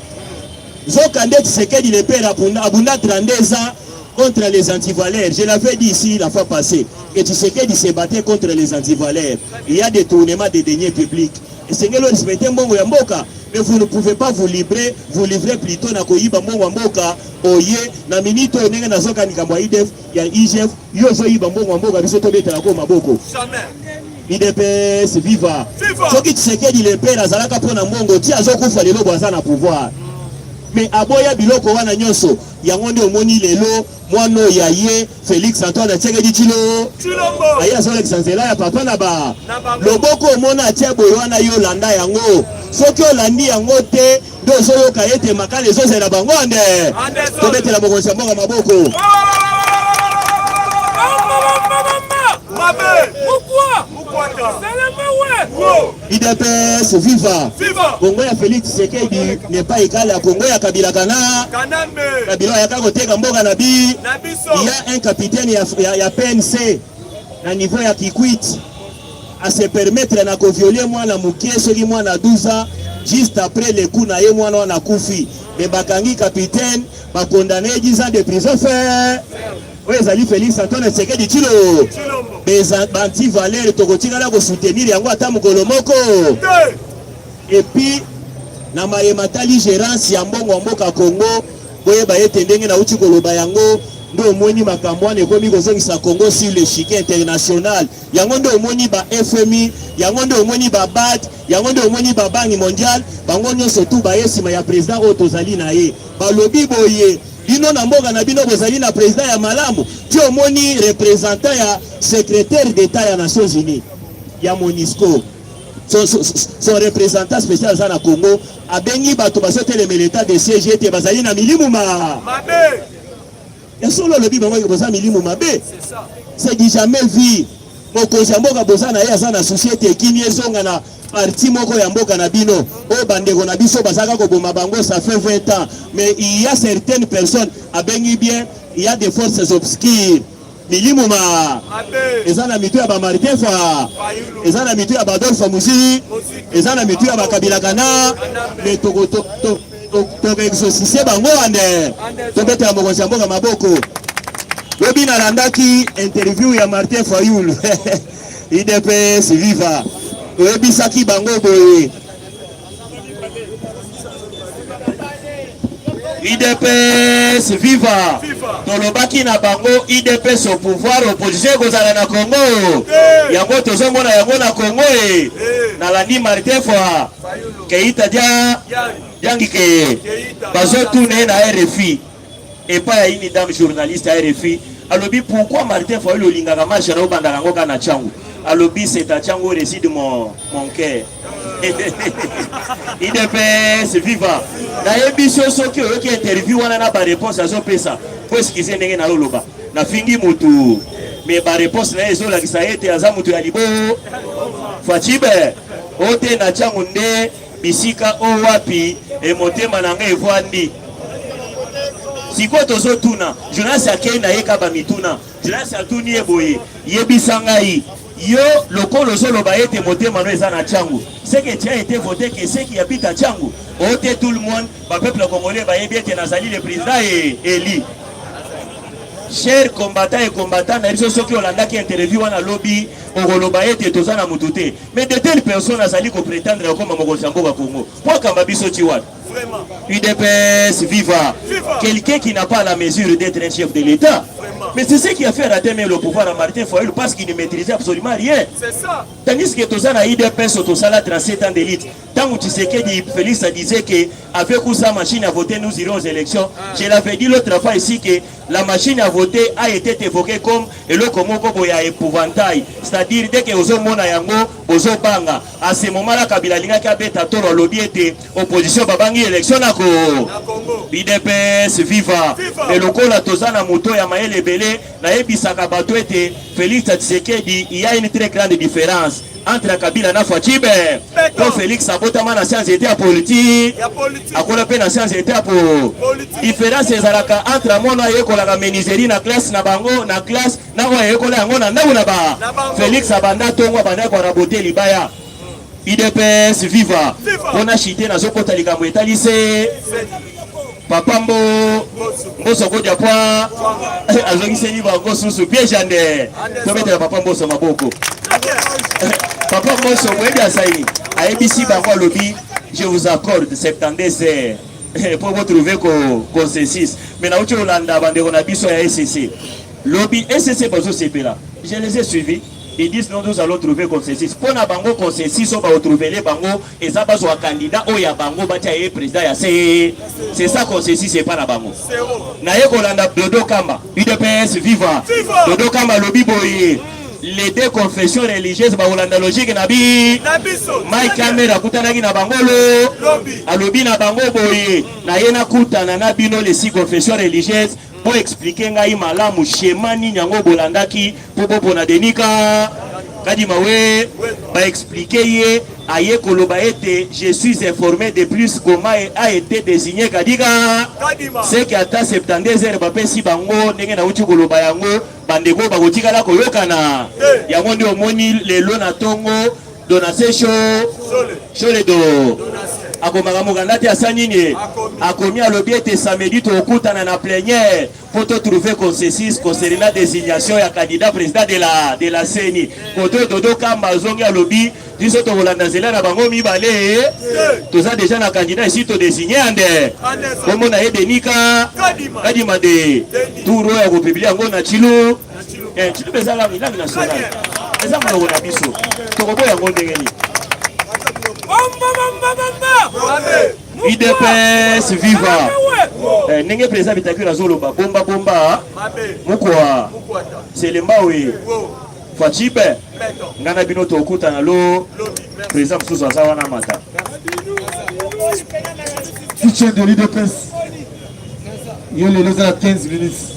nzoka nde Tshisekedi le père abunda, abunda 32 ans contre les antivaleurs. Je l'avais dit ici la fois passée que Tshisekedi se battait contre les antivaleurs. Il y a des tournements des deniers publics. Esengeli respecter mbongo ya mboka, mais vous ne pouvez pas vous livrer, vous livrer plutôt na koyiba mbongo ya mboka oye na minute oyo ndenge nazoka likambo ya IDF ya IGF yo ozoyiba mbongo ya mboka biso tobetela ko maboko. Jamais. UDPS viva. Soki Tshisekedi le père azalaka mpo na mbongo ti azokufa lelo bo aza na pouvoir. Mais aboya biloko wana nyonso yango nde omoni lelo mwana oyo ya ye Felix Antoine Tshisekedi Tshilo Tshilombo aye azolakisa nzela ya papa na ba loboko omona atia boye wana yo olanda yango soki olandi yango te nde ozoyoka ete makala ezozela bango ande tobetela mokonzi ya mboka maboko. UDPS viva! Congo ya Felix Tshisekedi n'est pas égal à Congo ya Kabila kana Kabila ayaka koteka mboka na bi. Il y a un capitaine ya, ya, ya PNC na niveau ya Kikwit a se permettre na ko violer mwana mukie soki mwana 12 ans juste après le coup na ye mwana wana akufi mais bakangi capitaine ba condamne 10 ans de prison ferme. Oyo ezali Felix Antoine Tshisekedi Tshilo ba anti valeur tokotikala ko soutenir yango ata mokolo moko. Et puis na maye matali gerance ya mbongo ya mboka Congo, boyeba ete ndenge nauti koloba yango nde omoni makambo wana ekomi kozongisa Congo sur l'échiquier international. Yango nde omoni ba FMI, yango nde omoni ba BAD, yango nde omoni ba Banque mondiale, bango nyonso tu baye nsima ya president oyo tozali na ye. Balobi boye, bino na mboka na bino bozali na president ya malamu, ti omoni representant ya secretaire d'Etat ya Nations Unies ya MONUSCO son, son, son représentant spécial aza na Congo abengi bato bazotelemela etat de siège ete bazali na milimu ma mabe. Ya solo alobi bango eke boza milimu mabe, c'est du jamais vu. Mokonzi ya mboka boza na ye aza na souci ete kimia ezonga na parti moko ya mboka na bino oyo bandeko na biso bazalaka koboma bango ça fait 20 ans, mais il y a certaines personnes abengi bien, il y a des forces obscures milimu ma eza na mitu ya ba Martin fa eza na mitu ya ba Adolphe Muzi eza na mitu ya ba Kabila kana mais toko to, to, toko exaucise bango ande tobetela mokonzi ya mboka maboko. Lobi nalandaki interview ya Martin Fayulu UDPS viva, toyebisaki bango boye UDPS viva, tolobaki na bango UDPS au pouvoir, opposition ekozala na Congo. Yango tozomona yango na Congo e. Nalandi Martin Fa Keita dia Diangi ke bazotuna ye na RFI epai ya une dame journaliste ya RFI alobi pourquoi Martin Fayulu olingaka marche na obandaka yango kaka na Tshangu? Alobi c'est à Tshangu réside mon mon cœur. UDPS viva. Nayebi so soki oyoki interview wana na ba réponse azopesa po excuse ndenge naloloba nafingi mutu mais ba réponse na ye ezolakisa ete aza mutu ya libo Fatshi be ote na Tshangu nde bisika o wapi e motema na ngai evwandi. Sikoyo tozotuna Jonas akei na ye kaba mituna. Jonas atuni ye boye, yebisa ngai yo lokola ozoloba ete motema no eza na Tshangu, ce que tu as été voté que ce qui habite à Tshangu ote tout le monde ba peuple congolais bayebi ete nazali le président e élu. Cher combattant et combattant na biso, soki olandaki interview wana lobi, okoloba ete toza na mutu te. Mais de telles personnes azali ko prétendre akoma mokonzi ya mboka Congo. Po akamba biso ti wapi? Vraiment. UDPS viva. Viva. Quelqu'un qui n'a pas la mesure d'être un chef de l'État. Vraiment. Mais c'est ce qui a fait rater même le pouvoir à Martin Fayulu parce qu'il ne maîtrisait absolument rien. C'est ça. Tandis que toza na UDPS tosala 37 ans d'élite. Tango Tshisekedi Félix disait que avec ou sa machine à voter nous irons aux élections. Je l'avais dit l'autre fois ici que la machine à voter a été évoquée comme eloko moko boye ya épouvantail. C'est-à-dire dès que ozomona yango ozobanga. À ce moment-là Kabila alingaki abeta tolo alobi ete opposition babangi élection na ko Na Congo. UDPS viva. Viva. Mais lokola toza na moto ya mayele ebele, nayebisaka bato ete Félix Tshisekedi, il y a une très grande différence entre Kabila na Fatshi Be. Beton. Po Félix abotama na science ete ya politique. Ya politique. Akola pe na science ete ya po Politique. différence ezalaka entre mwana ayekolaka menuiserie na classe na bango na classe na oyo ayekola yango na ndako na ba Na bango. Félix abanda tongo abanda korabote libaya. UDPS viva. Viva. Mpona chite nazokota likambo etali se C'est papa mbo Mboso. Mboso kodia kwa azongiseli bango susu piège ande tobetela papa Mboso maboko. Très bien. Papa Mboso boyebi asali ayebisi bango alobi je vous accorde 72 heures po botrouve ko consensus. Mais nauti kolanda bandeko na biso ya ECC lobi ECC bazosepela, je les ai suivis. Ils disent non, nous allons trouver consensus. Mpo na bango consensus oyo bakotrouvele bango eza bazwa candidat oyo ya bango batia ye président ya C. C'est ça consensus epa na bango. Zéro. Naye kolanda Dodo Kamba, UDPS viva. Viva. Dodo Kamba alobi boye les deux confessions religieuses bakolanda logique na bi. Na biso. Mike Kamera akutanaki na bango lo Lobi. alobi na bango boye naye nakutana na bino les six confessions religieuses po expliquer ngai malamu schéma nini yango bolandaki po bopona Denika Kadima we ba expliquer ye aye koloba ete je suis informé de plus comment a été désigné Kadika Kadima. c'est que ata 72 heures bapesi bango ndenge nauti koloba yango bandeko bakotikala koyokana Eh. yango nde omoni lelo na tongo donation Sole. shole do Donation. akomaka mokanda te asa nini Akomi. akomi alobi ete samedi tokutana na plénière po totrouve consensus concernant désignation ya candidat président de la CENI. Koto Dodo Kamba azongi alobi biso tokolanda nzela na bango mibale toza déjà na candidat esi todésigne ande Anderson. kombo na ye Denika Kadima. Kadima de Denis. tour oyo ya kopublie yango na Tshilu. Na Tshilu. Tshilu eza langue langue nationale eza monoko na biso tokoboya yango ndenge nini? Bomba, bomba, bomba! Amen. UDPS viva. Ndenge président Bitakura azoloba bomba bomba Mabe. mukwa Mukwata. selemba we Wo. Fachibe Beton. nga na bino tokutana lo Lobi. Merci. président mosusu aza wana mata. Soutien de l'UDPS. Yo lelo eza na 15 minutes.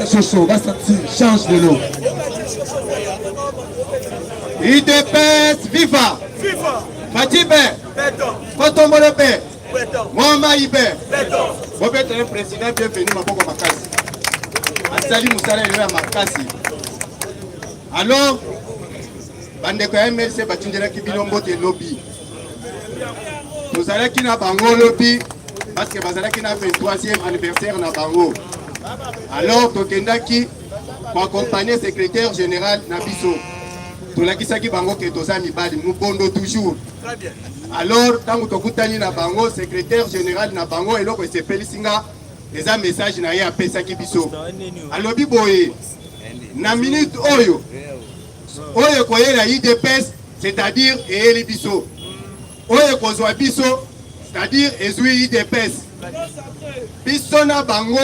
Soso, va sentir, change de l'eau. UDPS viva. Viva. Fatibe. Beton. Kotombolo pe. Beton. Mwamba ibe. Beton. Bobetele président bienvenu maboko makasi. Asali mosala elelo ya makasi. Alors bandeko ya MLC batindelaki bino mbote lobi. Tozalaki na bango lobi parce que bazalaki na 23e anniversaire na bango. Alors tokendaki koaccompagner secrétaire général na biso. Tolakisaki bango ke toza mibali mobondo toujours. Très bien. Alors ntango tokutani na bango secrétaire général na bango eloko esepelisi nga eza message na ye apesaki biso. Alobi boye na minute oyo oyo ekoyela UDPS, c'est-à-dire eyeli biso, oyo ekozwa biso, c'est-à-dire ezwi UDPS. Biso na bango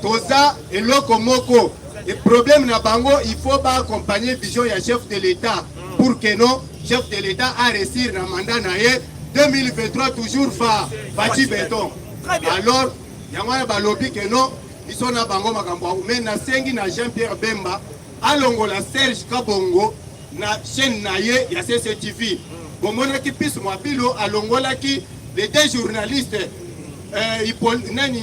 toza eloko moko. Et problème na bango, il faut ba accompagner vision ya chef de l'État pour que non chef de l'État a réussir na mandat na ye 2023 toujours fa Fatshi Béton. Très bien. Alors yango wana balobi que non biso na bango makambo yango. Mais nasengi na Jean-Pierre Bemba alongola Serge Kabongo na chaîne na ye ya CCTV. Bomonaki Pis Mwabilo alongolaki les deux journalistes nani,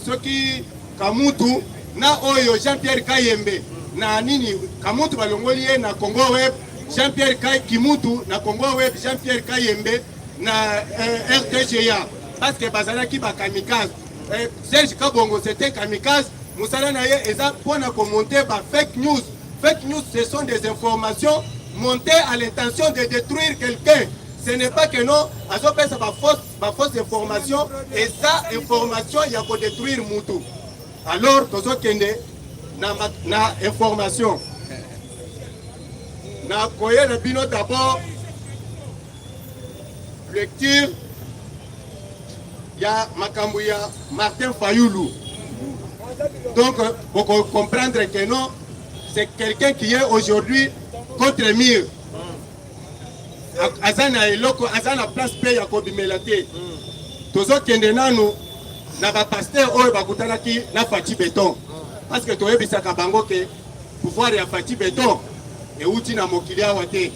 soki Kamutu na oyo Jean-Pierre Kayembe na nini Kamutu balongoli ye na Congo Web. Jean-Pierre Kay Kimutu na Congo Web, Jean-Pierre Kayembe na euh, RTGA parce que bazalaki ba kamikaze. Euh, Serge Kabongo c'était kamikaze, mosala na ye eza mpo na komonter ba fake news. Fake news, ce sont des informations montées à l'intention de détruire quelqu'un. Ce n'est pas que non, azopesa ba fausse ba fausse information, eza information ya kodétruire mutu. Alors tozokende na, na information nakoyela bino d'abord lecture ya makambo ya Martin Fayulu. Donc boko comprendre que non, c'est quelqu'un qui est aujourd'hui contre mur. Aza na eloko, aza na place pe ya kobimela te. Tozokende nanu na ba pasteur oyo bakutanaki na Fatshi Beton, parce que toyebisaka bango ke pouvoir ya Fatshi Beton euti na mokili awa te,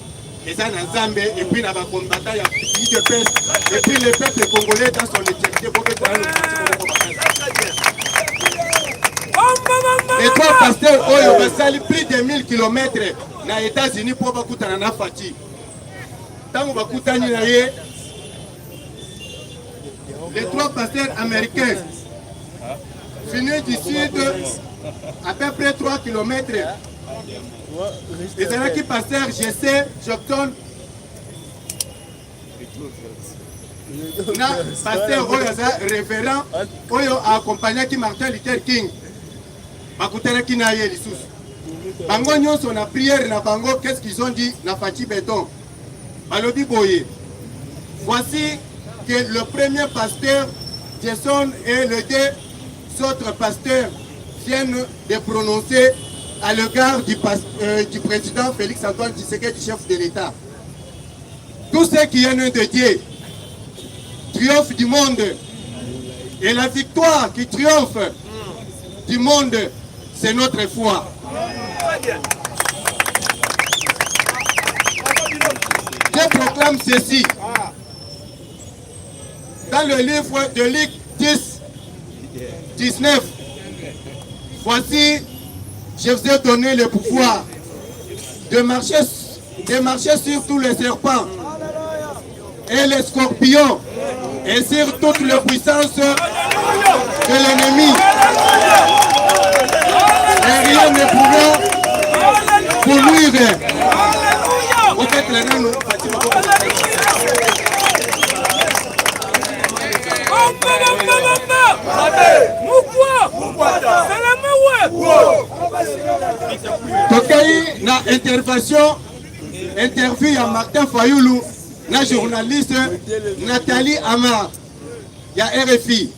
eza na Nzambe et puis na ba combattants ya UDPS et puis le peuple congolais dans son entièreté. Bobetela nanu Fatshi maboko makasi. Les trois pasteurs oyo basali plus de 1000 km na États-Unis mpo bakutana na Fatshi. Ntango bakutani na ye, les trois pasteurs américains venus du sud, à peu près 3 km, ezalaki pasteur Jesse Jobson na pasteur oyo aza révérend oyo accompagnaki Martin Luther King. Bakutanaki na ye lisusu bango nyonso na prière na bango. Qu'est-ce qu'ils ont dit na Fatshi Beton? Balobi boye: voici que le premier pasteur Jason et les deux autres pasteurs viennent de prononcer à l'égard du président Félix Antoine Tshisekedi, chef de l'État: tout ce qui est né de Dieu triomphe du monde. Et la victoire qui triomphe du monde, c'est notre foi. Je proclame ceci. Dans le livre de Luc 10, 19, voici, je vous ai donné le pouvoir de marcher sur tous les serpents et les scorpions et sur toute la puissance de l'ennemi. Et rien ne pourra vous nuire. Peut-être nanu Fatima. Bamba, bamba, bamba! Mukwa! Salamawe! Tokei na intervention, interview ya Martin Fayulu na journaliste Nathalie Amar ya RFI.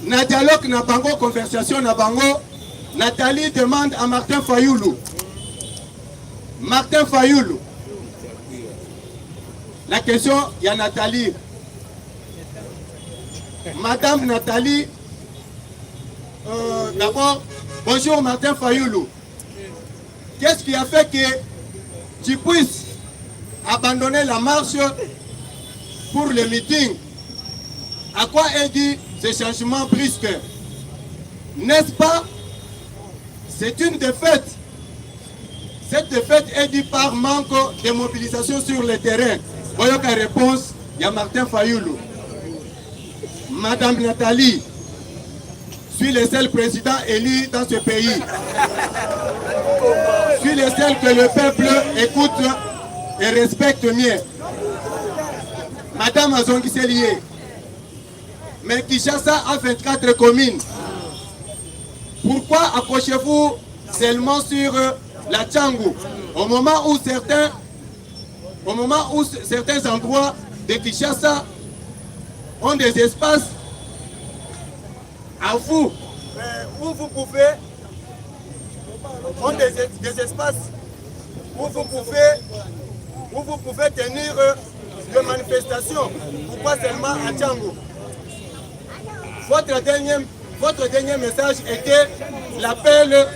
Na dialogue na bango, conversation na bango, Nathalie demande à Martin Fayulu: Martin Fayulu, la question ya Nathalie, Madame Nathalie, d'abord, bonjour Martin Fayulu. Qu'est-ce qui a fait que tu puisses abandonner la marche pour le meeting? À quoi est dû ce changement brusque? N'est-ce pas? C'est une défaite. Cette défaite est due par manque de mobilisation sur le terrain. Voyons la réponse, il y a Martin Fayoulou. Madame Nathalie, suis le seul président élu dans ce pays. Suis le seul que le peuple écoute et respecte mieux. Madame azongiseli ye: mais Kinshasa a 24 communes. Pourquoi accrochez-vous seulement sur la Tshangu au moment où certains endroits de Kinshasa ont des espaces à vous, où vous pouvez ont des espaces où vous pouvez tenir des manifestations? Pourquoi seulement à Tshangu? Votre dernier message était l'appel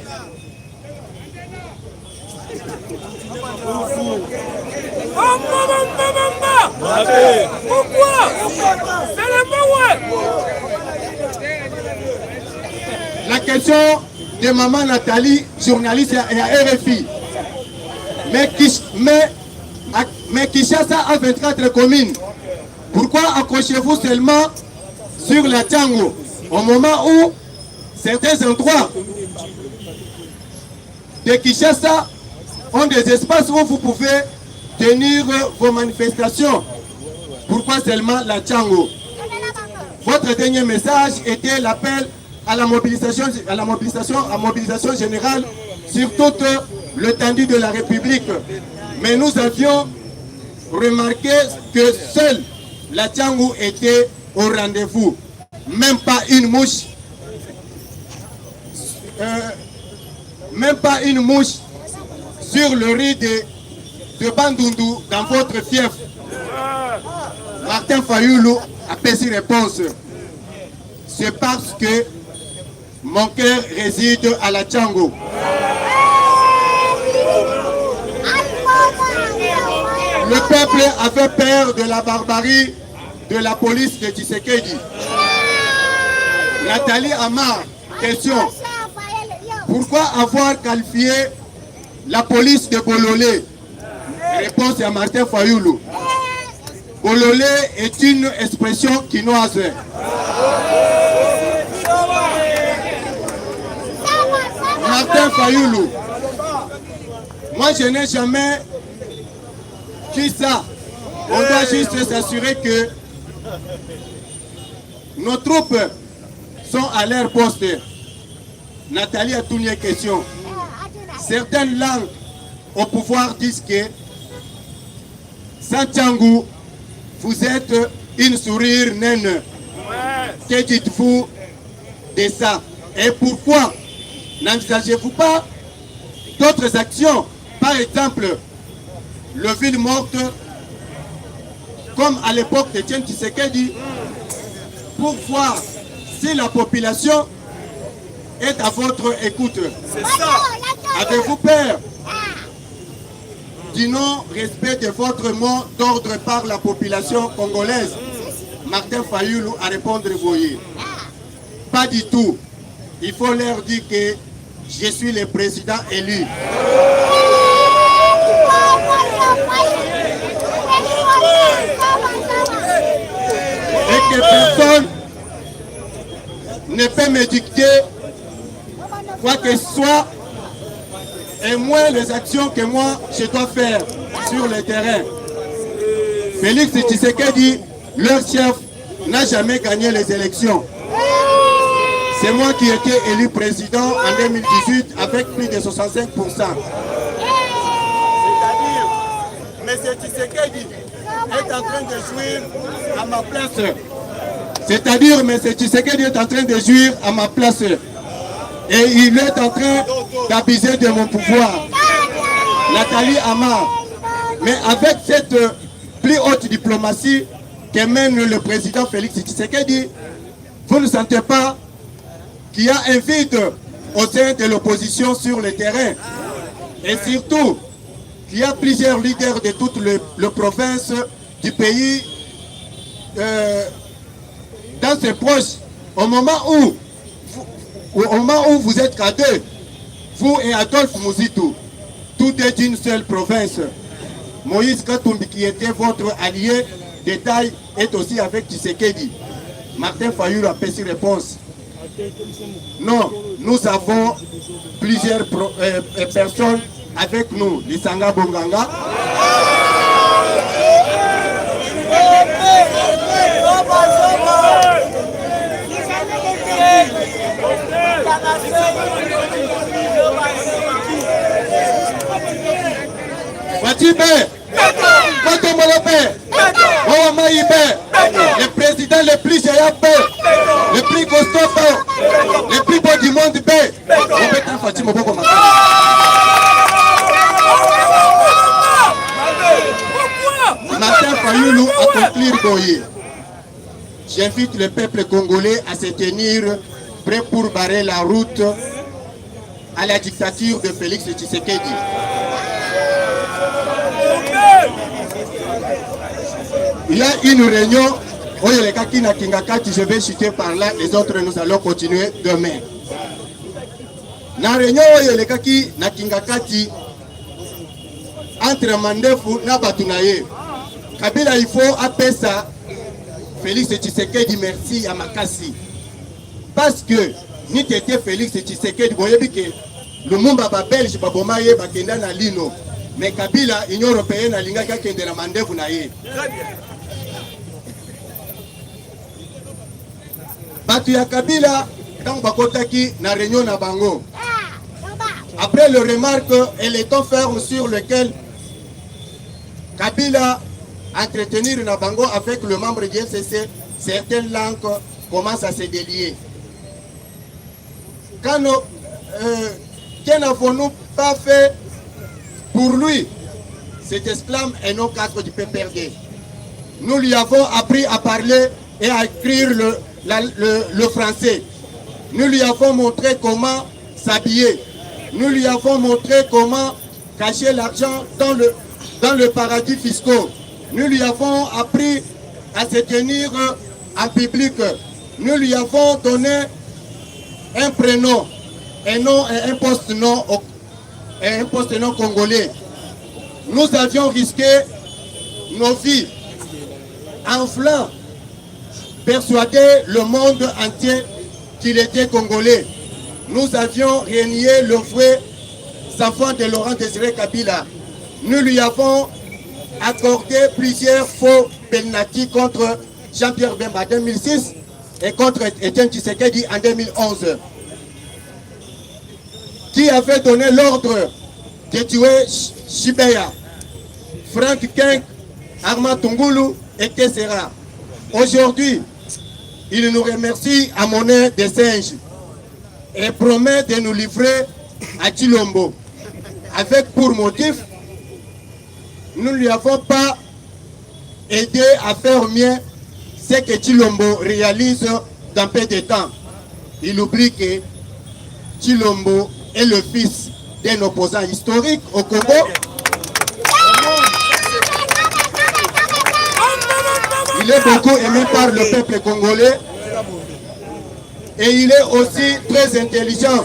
Bamba, bamba, bamba! Mukwa! Salamawe! La question de maman Nathalie, journaliste à RFI. Mais, mais, mais Kinshasa a 24 communes. Pourquoi accrochez-vous seulement sur la Tshangu au moment où certains endroits de Kinshasa ont des espaces où vous pouvez tenir vos manifestations? Pourquoi seulement la Tshangu? Votre dernier message était l'appel à la mobilisation, à la mobilisation, à mobilisation générale sur toute l'étendue de la République. Mais nous avions remarqué que seule la Tshangu était au rendez-vous. Même pas une mouche. Même pas une mouche sur le riz de Bandundu dans votre fief. Martin Fayulu a pesé réponse. C'est parce que mon cœur réside à la Tshangu. Le peuple avait peur de la barbarie de la police de Tshisekedi. Nathalie Amar, question. Pourquoi avoir qualifié la police de Bololé? Réponse à Martin Fayulu. Bololé est une expression quinoise. Martin Fayulu, moi je n'ai jamais dit ça. On doit juste s'assurer que nos troupes sont à leur poste. Nathalie a tourné question. Certaines langues au pouvoir disent que sans Tshangu, vous êtes une sourire naine. Que dites-vous de ça? Et pourquoi n'envisagez-vous pas d'autres actions? Par exemple, le ville morte, comme à l'époque d'Étienne Tshisekedi, pour voir si la population est à votre écoute. C'est ça. Avez-vous peur du non-respect de votre mot d'ordre par la population congolaise? Martin Fayulu a répondu, voyez. Pas du tout. Il faut leur dire que je suis le président élu. Et que personne ne peut me dicter quoi que ce soit, et moins les actions que moi je dois faire sur le terrain. Félix Tshisekedi, leur chef, n'a jamais gagné les élections. C'est moi qui ai été élu président en 2018 avec plus de 65%. C'est-à-dire, M. Tshisekedi est en train de jouir à ma place. C'est-à-dire, M. Tshisekedi est en train de jouir à ma place. Et il est en train d'abuser de mon pouvoir. Nathalie Amar. Mais avec cette plus haute diplomatie que mène le président Félix Tshisekedi, vous ne sentez pas qu'il y a un vide au sein de l'opposition sur le terrain. Et surtout, qu'il y a plusieurs leaders de toutes les provinces du pays dans ses proches. Au moment où vous êtes qu'à deux, vous et Adolphe Muzito, tous deux d'une seule province. Moïse Katumbi, qui était votre allié de taille, est aussi avec Tshisekedi. Martin Fayulu a pesé réponse. Non, nous avons plusieurs personnes avec nous. Lisanga Bonganga. Fatshi Be, Fatou Molope, Wawa Maï Be, le président le plus géant Be, le plus costaud Be, le plus beau du monde Be. Obeta Fatshi Moboko Makala. Martin Fayulu a conclu Boye. J'invite le peuple congolais à se tenir prêt pour barrer la route à la dictature de Félix Tshisekedi. Il y a une réunion oyo elekaki na Kingakati, je vais chuter par là, les autres nous allons continuer demain. Na réunion oyo elekaki na Kingakati, entre mandefu na bato na ye. Kabila il faut apesa Félix Tshisekedi merci ya makasi parce que ni tete Félix Tshisekedi boyebi ke Lumumba ba Belge baboma ye bakenda na lino mais Kabila Union européenne alingaki akende na mandefu na ye. Bato ya Kabila ntango bakotaki na réunion na bango après le remarque et le ton ferme sur lequel Kabila entretenir na bango avec le membre du FCC certaines langues commencent à se délier. Quand nos, euh, que n'avons-nous pas fait pour lui Cet esclave est nos cadre du PPRD. Nous lui avons appris à parler et à écrire le, la, le, le français. Nous lui avons montré comment s'habiller. Nous lui avons montré comment cacher l'argent dans le, dans le paradis fiscaux. Nous lui avons appris à se tenir en public. Nous lui avons donné un prénom, un nom et un poste-nom et un poste-nom congolais. Nous avions risqué nos vies en flanc persuader le monde entier qu'il était congolais. Nous avions renié le vrai enfant de Laurent Désiré Kabila. Nous lui avons accordé plusieurs faux penalty contre Jean-Pierre Bemba en 2006 et contre Etienne Tshisekedi en 2011. Qui avait donné l'ordre de tuer Chibeya, Frank Kenk, Armand Tungulu et Kessera. Aujourd'hui, il nous remercie à monnaie des singes et promet de nous livrer à Chilombo. Avec pour motif, nous ne lui avons pas aidé à faire mieux ce que Chilombo réalise dans peu de temps. Il oublie que Chilombo est le fils d'un opposant historique au Congo. Il est beaucoup aimé par le peuple congolais et il est aussi très intelligent.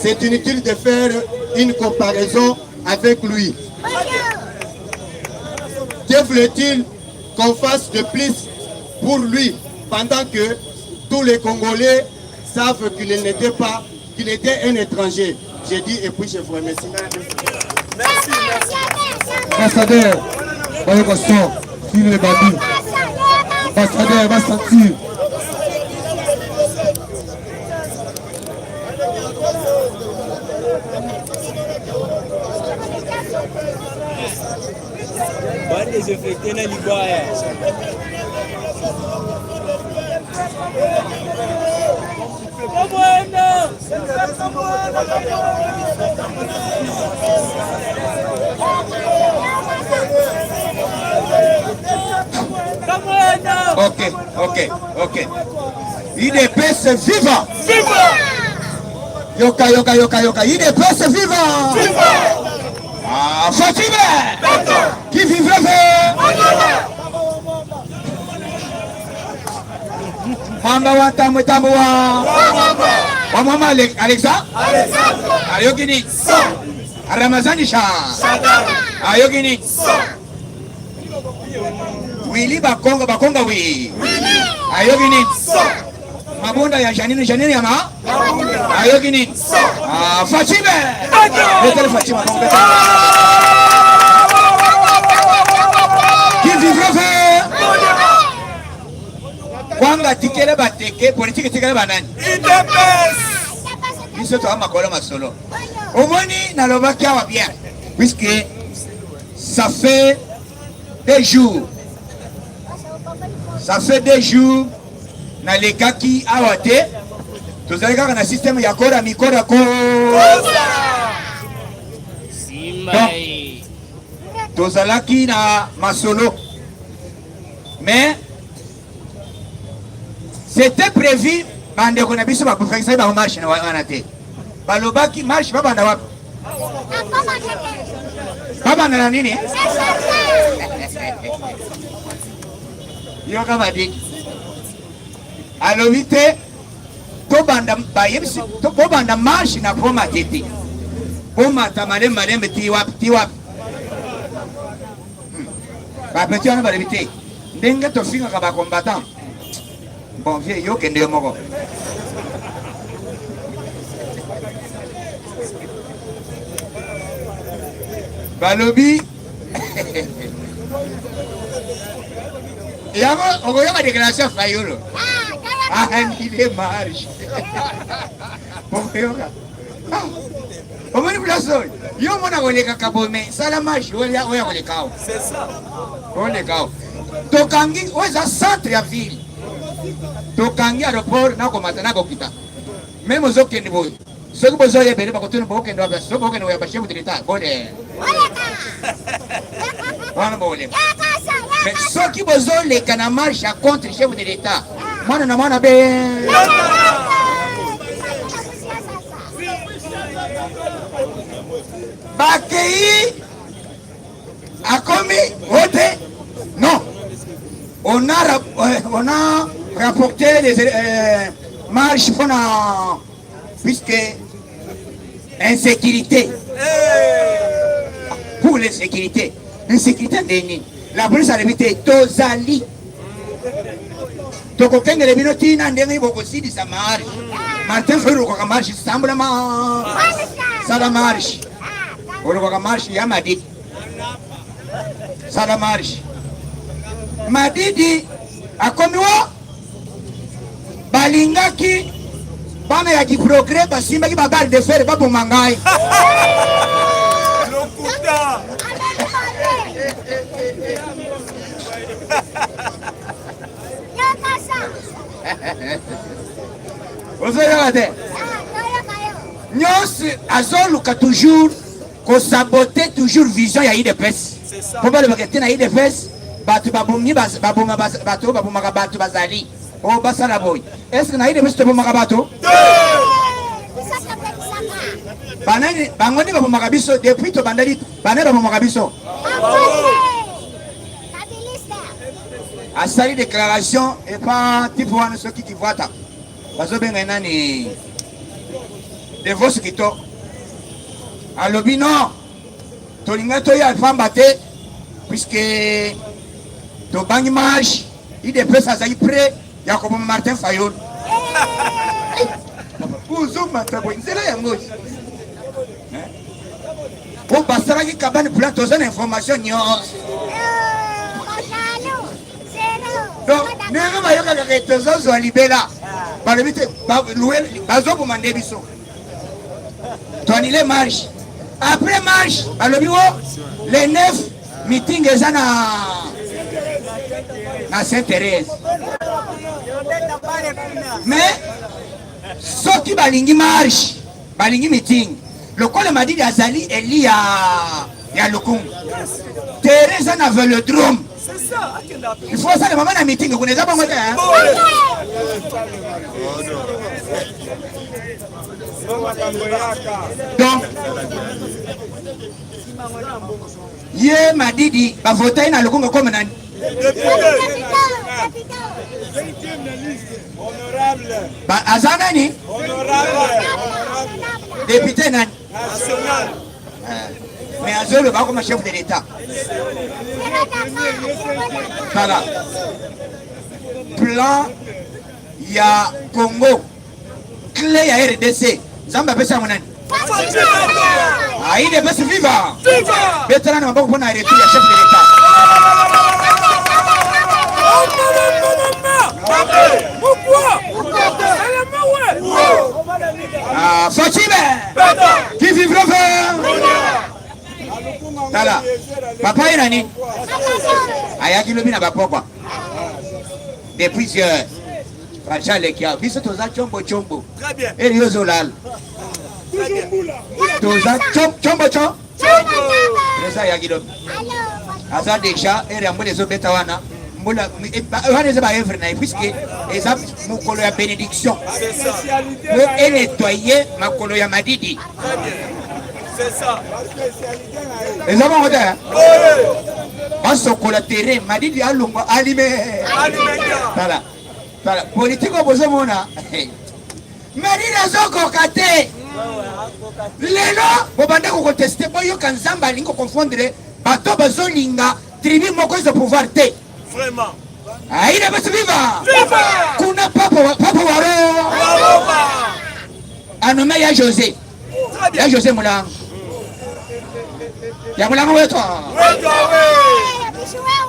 C'est inutile de faire une comparaison avec lui. Que voulait-il qu'on fasse de plus pour lui pendant que tous les Congolais savent qu'il n'était pas, qu'il était un étranger. J'ai dit et puis je vous remercie. Merci, merci. Ambassadeur, bayoka son, file bandi. Ambassadeur, va sentir. Ba désinfecter na libaya. Ok, ok, ok. UDPS viva! Viva! Yoka, yoka, yoka, yoka. UDPS viva! Viva! Ah, Fatime! Qui vivra verra! Mwamba wa tambwe tambwe wa wa mwamba Alexa ayokini Ramazani sha ayokini Willy Bakonga Bakonga wi ayokini mabunda ya Janine Janine ya ma ayokini ah, Fatime Betele Fatime qui vivra verra kwanga tikele bateke politiki tikele banani biso toa makolo masolo omoni nalobaki awa bien puisque ça fait deux jours ça fait deux jours nalekaki awa te tozali kaka na systeme ya kora mikora ko donc tozalaki na masolo mais c'était prévu bandeko na biso bakokangisaki bango marche wana te balobaki marche babanda wapi babanda na nini yoka badiki alobi te tobanda bayebisi bobanda marche na poma tete bomata malembe malembe ti wapi ti wapi. Ba petit wana balobi te ndenge tofingaka ba combattant. Bon vieux yo kende yo moko. Balobi yango okoyoka déclaration ya Fayulu annule marche okoyoka ah, omoni place oyo yo omona kolekaka boye mais sala marche oya koleka awa oleka awa tokangi oyo eza centre ya ville tokangi aéroport nakomata nakokita meme ozokende boye soki bozoya ebele bakotuna bokende wapi soki bokende koyamba chef de l'etat bole wana boleka mais soki bozoleka na marche ya contre chef de l'etat mwana na mwana be bakei akomi ote non on a, euh, on a rapporté les euh, marches mpona puisque insécurité pour l'insécurité insécurité nde nini la police alobi te tozali tokokengele bino ntina ndenge bokosilisa marche martin fayulu olukaka marche sambula ma sala marche olukaka marche ya madidi sala marche madidi akomi wa balingaki bana ya kiprogre basimbaki babale de fer baboma ngai lokuta ozoyoka te nyonso azoluka toujours kosabote toujours vision ya idps mpo balobaka te na idps bato babomi baboma bato babomaka bato bazali oyo oh, basala boye estce na idps tobomaka bato banani bango nde babomaka biso depuis tobandaki banani babomaka biso asali déclaration epa type wana soki kivwata bazobenga ye nani devos kitoko alobi non tolinga toya pamba te puisque tobangi marche idps azali près ya koboma martin fayulu ozomata boye nzela yango po basalaki kabane plan toza na information nyonso donc ndenge bayokaka ke tozozwa libela balobi te bazoboma nde biso toanile marche après marche balobi o le 9 meeting eza na na saint therese mais soki balingi marche balingi meeting lokola madidi azali eli ya ya lukungu terrain eza na velodrome il faut asala mama na meeting kuna eza bongo te donc ye madidi bavota ye na lukungu koma nani aza nani depute nani eh, mais azoloba akoma chef de l'état tala plan ya congo Cle ya RDC Nzambe apesa yango nani? Aide pesi viva. Betala na maboko mpona retour ya chef de l'État. Ah, Fatshi Qui vivra verra. Tala. Papa ye nani? Ayaki lobi na bapokwa. Depuis heures. Racha aleki awa biso toza chombo chombo eli yo ozolala toza chombo cho eza ya kilobi aza deja ere ya mbula ezobeta wana mbula eh, wana eza baevre na ye puiske eza mokolo ya bénédiction po enetoye makolo ya madidi eza bongo te basokola terrain madidi alongwa alime tala tala politike oyo bozomona madidi azokoka te lelo bobanda kokoteste boyoka nzambe alingi koconfondre bato bazolinga. Tribu moko ezwa pouvoir te. Vraiment. Aida basi viva. Viva. Kuna papa wa papa wa Roma. Anome ya José. Ya José Mulango. Ya Mulango wetu. Wetu we.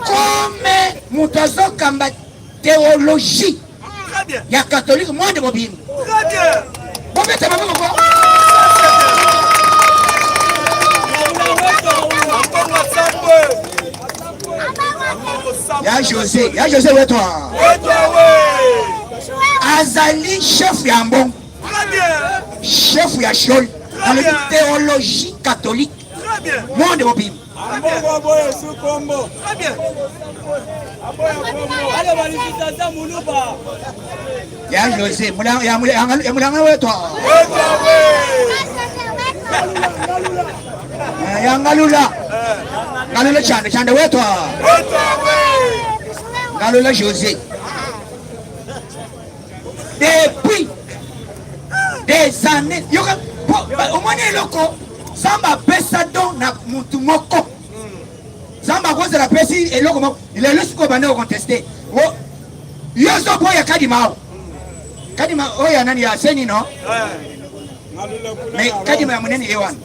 Comme moto azokamba théologie ya catholique monde mobimba. Très bien. Bobeta maboko ko. Ya José, ya José wetu. Azali chef ya mbongo. Chef ya Shol. Alobi théologie catholique. Monde mobimba. Ya José, ya mulanga wetu. Ya ngalula. Ngalula chanda, chanda wetu. Ngalula José. Depuis des années, yoka omoni eloko Nzambe apesa don na mutu moko. Nzambe akozala apesi eloko moko lelo sikoyo bande koconteste yo ozoboya kadima awa kadima oyo ya nani ya seni no mais kadima ya monene ye wana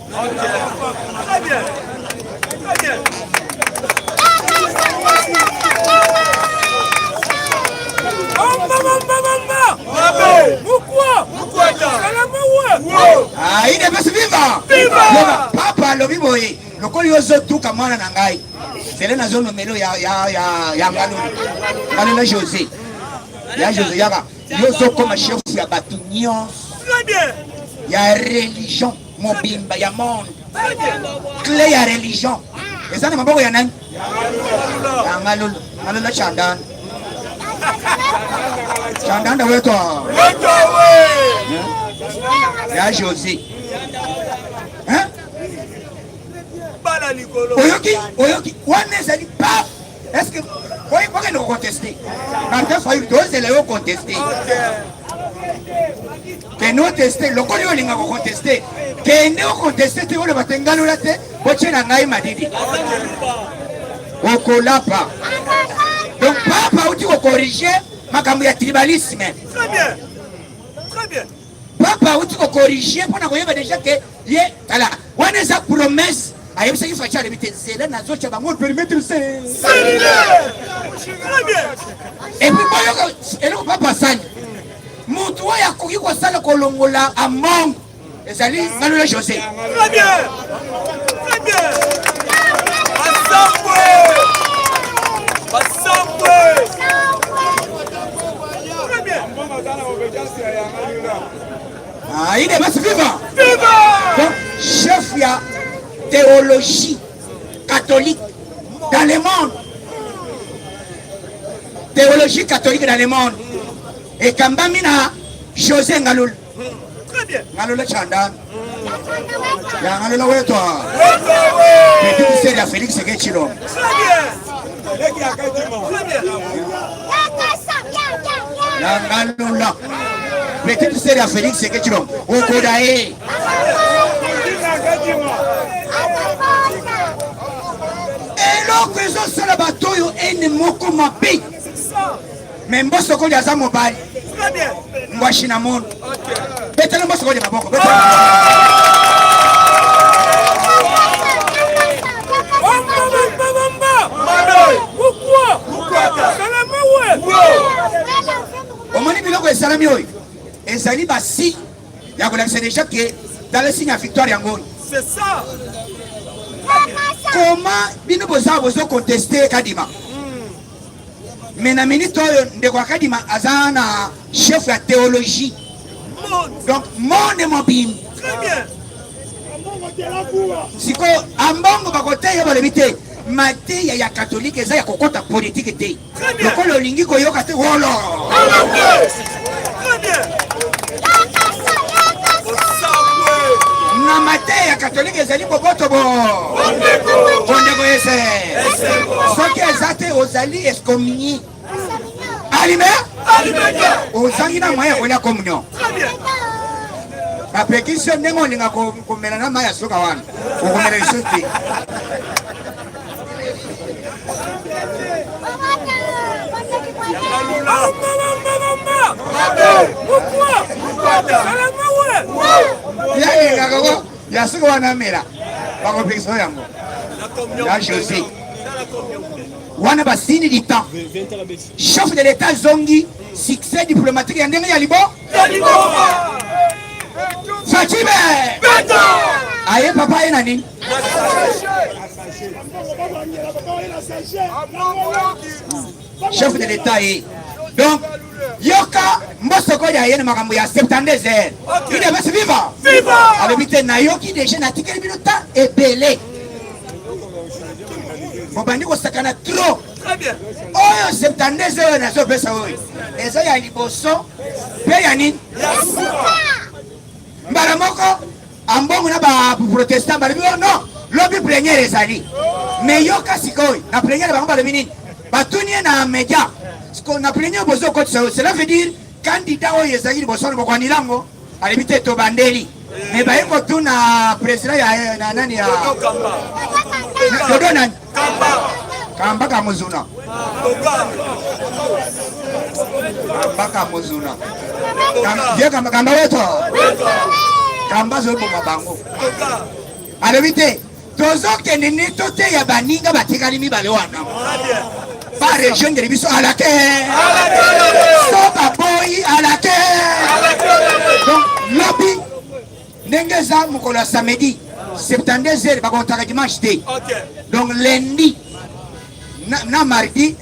Idps viva! Papa alobi boye lokola yo ozotuka mwana na ngai zele nazonomelo ya, ya, ya, ya ngalula ngalula josé ya josé yaka yo ozokoma chef ya bato nyonso ya religion mobimba ya monde cle ya religion eza na maboko ya nani ya ngalula ngalula chandanda chandanda wetwa ya josé Hein? Oyoki, oyoki, wana ezali paf. Est-ce que oyi bakende ko contester? Martin Fayulu tozela yo contester. Kende oteste lokola yo olinga ko contester. Kende o contester te oloba te ngalola te botyela ngai madidi. Okolapa. Donc papa auti ko corriger makambo ya tribalisme. Très bien. Très bien. Papa auti ko corriger pona koyeba deja ke ye tala wana eza promesse ayebisaki Fatshi alobi te nzela nazotya bango permettre se et puis boyoka eloko papa asali motu oyo akoki kosala kolongola amongo ezali Ngalula José. Très bien. Très bien. Basambwe. Basambwe. Très bien. Ah, il est basi viva. Viva. Donc, chef ya théologie catholique dans le monde. Théologie catholique dans le monde. Ekambami na José Ngalula. Ngalula chanda. Ya ngalula wetwa. Petit sœur ya Félix Tshisekedi Tshilombo. Ya ngalula. Petite sœur ya Félix Tshisekedi Tshilombo. Okoda ye. Eloko ezosala bato oyo ene moko mabe. Mais Mboso Koli aza mobali. Ngwashi na mono. Betela Mboso Koli maboko. Betela. Omoni biloko esalami oyo ezali ba signe ya kolakisa deja ke tala signe ya victoire yango oyo. C'est ça. Comment bino boza bozo contester Kadima? Mais na minute oyo ndeko Akadima aza na chef ya théologie. Donc monde mobimba. Très bien. Sikoyo ambongo bakoteya balobi te mateya ya katolike eza ya kokota politike te. Lokola olingi koyoka te wolo. Très bien. Na mateya ya katolike ezali boboto bo bondeko ese soki eza te ozali excommunie alime ozangi na moyen ya kolia communion bapekisi yo ndenge olinga komela na mai ya suka wana okomela lisusu te. Yalingaka ko ya soki wana amela bakopekisa yo yango ya José wana basini du temps chef de l'état zongi succès diplomatique ya ndenge ya libo Fatshibe aye papa aye na nini chef de l'état ye donc yoka mbosoko ya ye na makambo ya 72 heures udps viva alobi te nayoki deja natikeli bino ta ebele bobandi kosakana trop oyo 72 heures nazopesa oyo eza ya liboso mpe ya nini mbala moko Ambongo na ba protestant balobi oh non lobi plenière ezali mais yoka sikoyo na plenière bango balobi nini batuni ye na media na plenière bozo kotisa yo cela veut dire candidat oyo ezali liboso na bokoanila yango alobi te tobandeli mais baye kotuna président ya na nani ya dodo nani kamba kamuzuna kamba kamuzuna ye kamba kamba weto kamba azoboma bango alobi te tozokende nde toteya baninga batikali mibale wana barejoindre biso alake so baboyi alake donc lobi ndenge eza mokolo ya samedi 72 heures bakotaka dimanche te donc lundi na, na mardi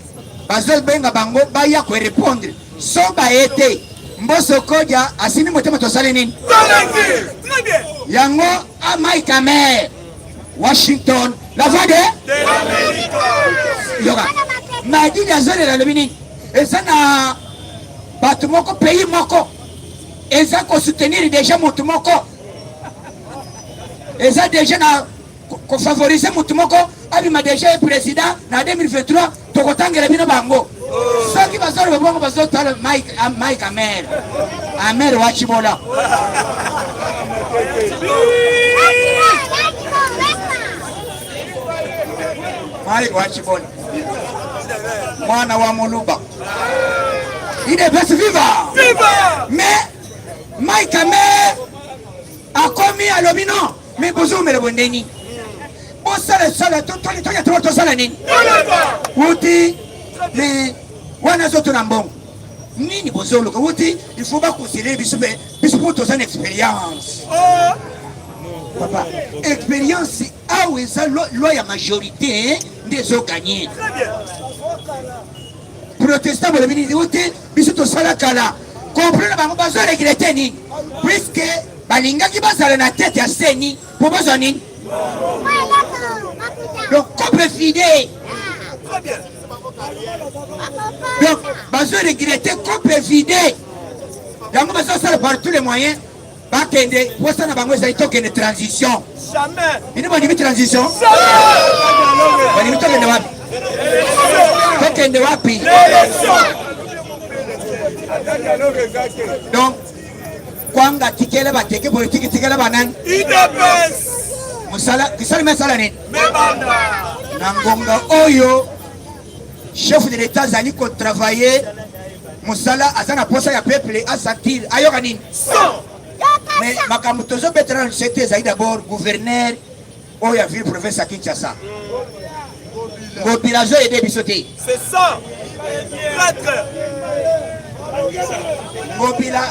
bazobenga bango baya korepondre so baye te mboso kodia asimbi motema tosali nini yango amai kamer washington la voix de yoka madidi azolela alobi nini eza na bato moko pays moko eza ko soutenir deja motu moko eza deja na ko favoriser motu moko abima deja ye president na 2023 tokotangela bino bango soki bazoloba bongo bazotala mike, ah, mike amer amer wa chibola mike wa chibola mwana wa moluba Udps viva! Viva! Mais Mike Amer akomi alobi non mais bozomela boye ndeni bosala sala tonya to tosala nini wuti mais wana azotuna mbongo nini bozoluka wuti il faut baconsidere biso mpe biso mpo toza na expérience papa expérience awa eza loi ya majorité nde ezoganye protestant bolobi nini o te biso tosala kala comprendre bango bazo regrete nini puisque balingaki bazala na tete ya seni mpo bazwa nini donc couple fide donc bazo regrete couple vide yango bazosala par tous les moyens bakende posa na bango ezali tokende transition bino bandimi transition bandimi tokende wapi tokende wapi donc kwanga tikela bateke politiki tikela banani mosala kisali mesala nini na ngonga oyo chef de l'etat azali kotravaille mosala aza na posa ya peuple asentir ayoka nini mais makambo tozobetela na sete ezali d'abord gouverneur oyo ya ville province ya kinshasa ngobila azo aide biso te ngobila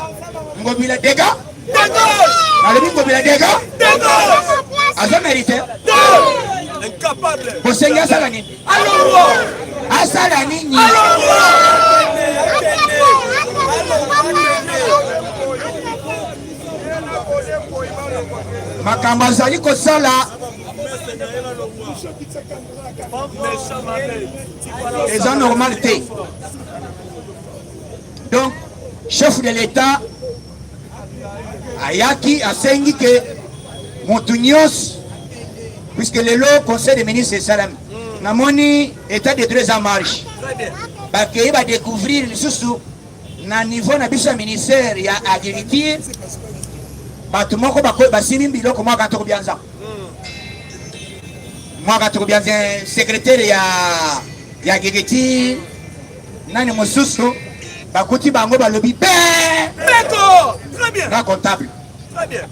ngobila dega nalobi ngobila dega azo merite bosengi asala nini asala nini makambo azali kosala eza normal te donc chef de l'état ayaki asengi ke motu nyonso puisque lelo conseil des ministres esalami namoni état de droit eza marche bakei badécouvrir lisusu na niveau na biso ya ministère ya agriculture bato moko basimbi biloko mwaka toko bianza mwaka toko bianza secrétaire ya ya agriculture nani mosusu. Bakuti bango balobi be. Beko. Très bien. Na comptable. Très bien.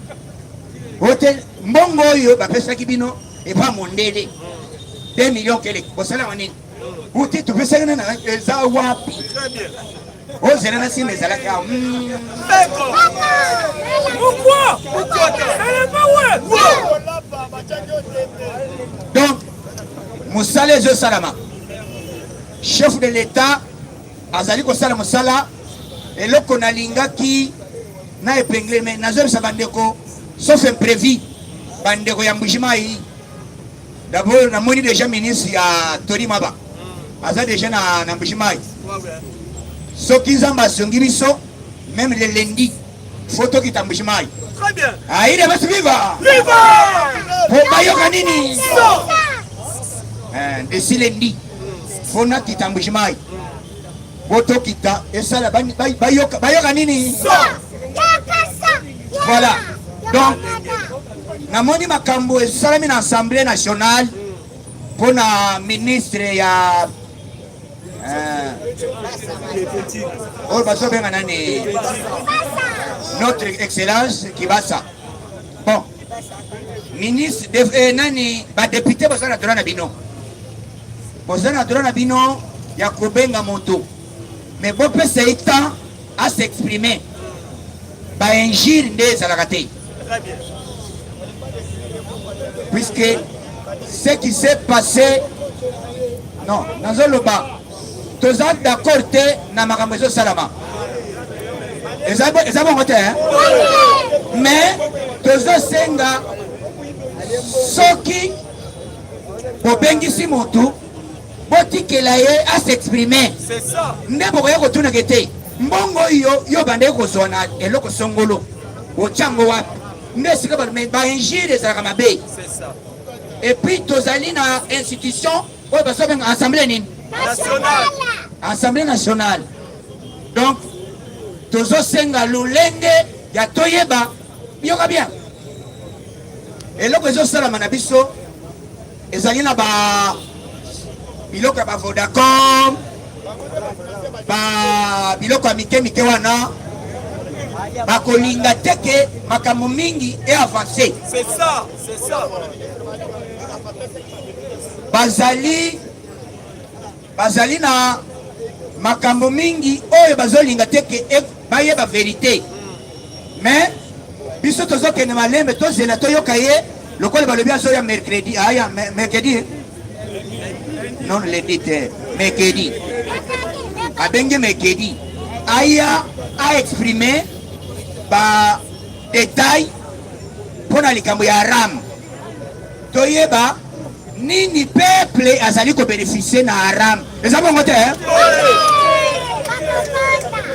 Ote mbongo oyo bapesaki bino epa mondele 2 millions kele bosala yango nini? Ote topesaki nana eza wapi? Très bien. Ozela na nsima ezalaki awa. Beko. Pourquoi? Salamawe. Donc mosala ezosalama, chef de l'État azali kosala mosala. Eloko nalingaki na epingle me nazoyebisa bandeko, sauf imprévu, bandeko ya Mbujimayi. D'abord namoni déjà ministre ya Tony Maba aza déjà na, na Mbujimayi. Soki Nzambe asungi biso, même le lundi faut tokita Mbujimayi. Très bien. Aide basi viva Viva. Po bayoka nini? Eh, d'ici lundi faut nakita Mbujimayi, botokita esala bayoka, bayoka nini? Voilà. Donc namoni makambo esalami na Assemblée nationale mpona ministre ya oyo bazobenga nani, notre excellence Kibasa. Bon, ministre de, nani, badepute boza na droit na bino, boza na droit na bino ya kobenga moto, mais bopesa ye temps à s'exprimer. Ba injure nde ezalaka te, puisque ce qui s'est passé, non, nazoloba toza d'accord te na makambo ezosalama, eza bongo te, mais tozosenga soki bobengisi motu, botikela ye a s'exprimer. Nde bokoya kotunaka te mbongo oyo yo bandeki kozwa na eloko songolo, otyango wapi? Nde esika ba injure ezalaka mabe. Et puis tozali na institution oyo bazobenga assemblée nini? Nationale. Assemblée nationale. Donc tozosenga lolenge ya toyeba, yoka bien, eloko ezosalama na biso ezali na ba biloko ya ba Vodacom, ba biloko ya mike mike wana, bakolinga te ke makambo mingi e avance. C'est ça, c'est ça. Bazali na makambo mingi oyo bazolinga te ke bayeba vérité, mais biso tozokende malembe, tozela toyoka ye lokola balobi azoya mercredi, aya mercredi, non, lundi te, mercredi, abenge mercredi aya a exprimer ba détail mpo na likambo ya ram, toyeba nini peuple azali kobénéficie na haram. Eza bongo te?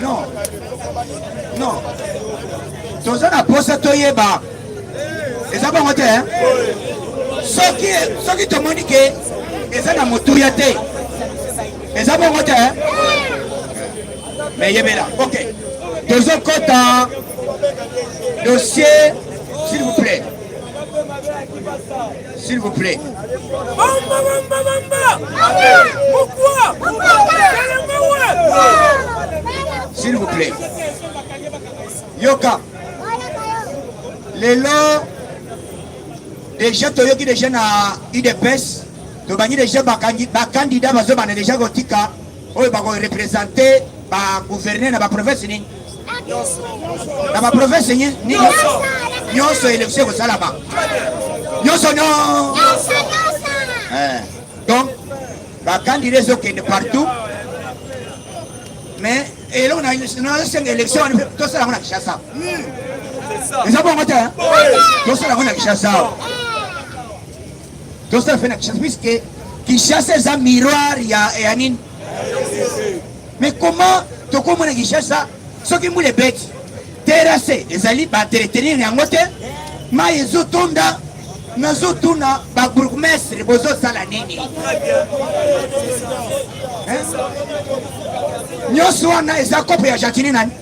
Non, non, toza na posa toyeba, eza bongo te? Soki tomoni ke eza na motuya te, eza bongo te? Mais yebela, ok, tozokɔta dossier, s'il vous plaît, s'il vous plaît. Bamba, bamba, bamba. Pourquoi? S'il vous plaît. Yoka. Lelo déjà toyoki déjà na UDPS, tobangi déjà bacandidat bazobanda déjà kotika oyo bakorepresente bagouverneur na baprovince nini, na baprovince nini nyonso. Élection ekosalama nyonso nyo. Donc bacandidat ezokende partout, mais eloko nazosenga, élection wana tosala yango na Kinshasa. Eza bongo te? Tosala yango na Kinshasa, tosala mpe na Kinshasa, puisque Kinshasa eza miroir ya nini. Mais comment tokomona Kinshasa, soki mbula ebeti, terrasse ezali baentretenir yango te, mai ezotonda? Nazotuna babourgmestre, bozosala nini? Nyonso wana eza kope ya Gentiny nani?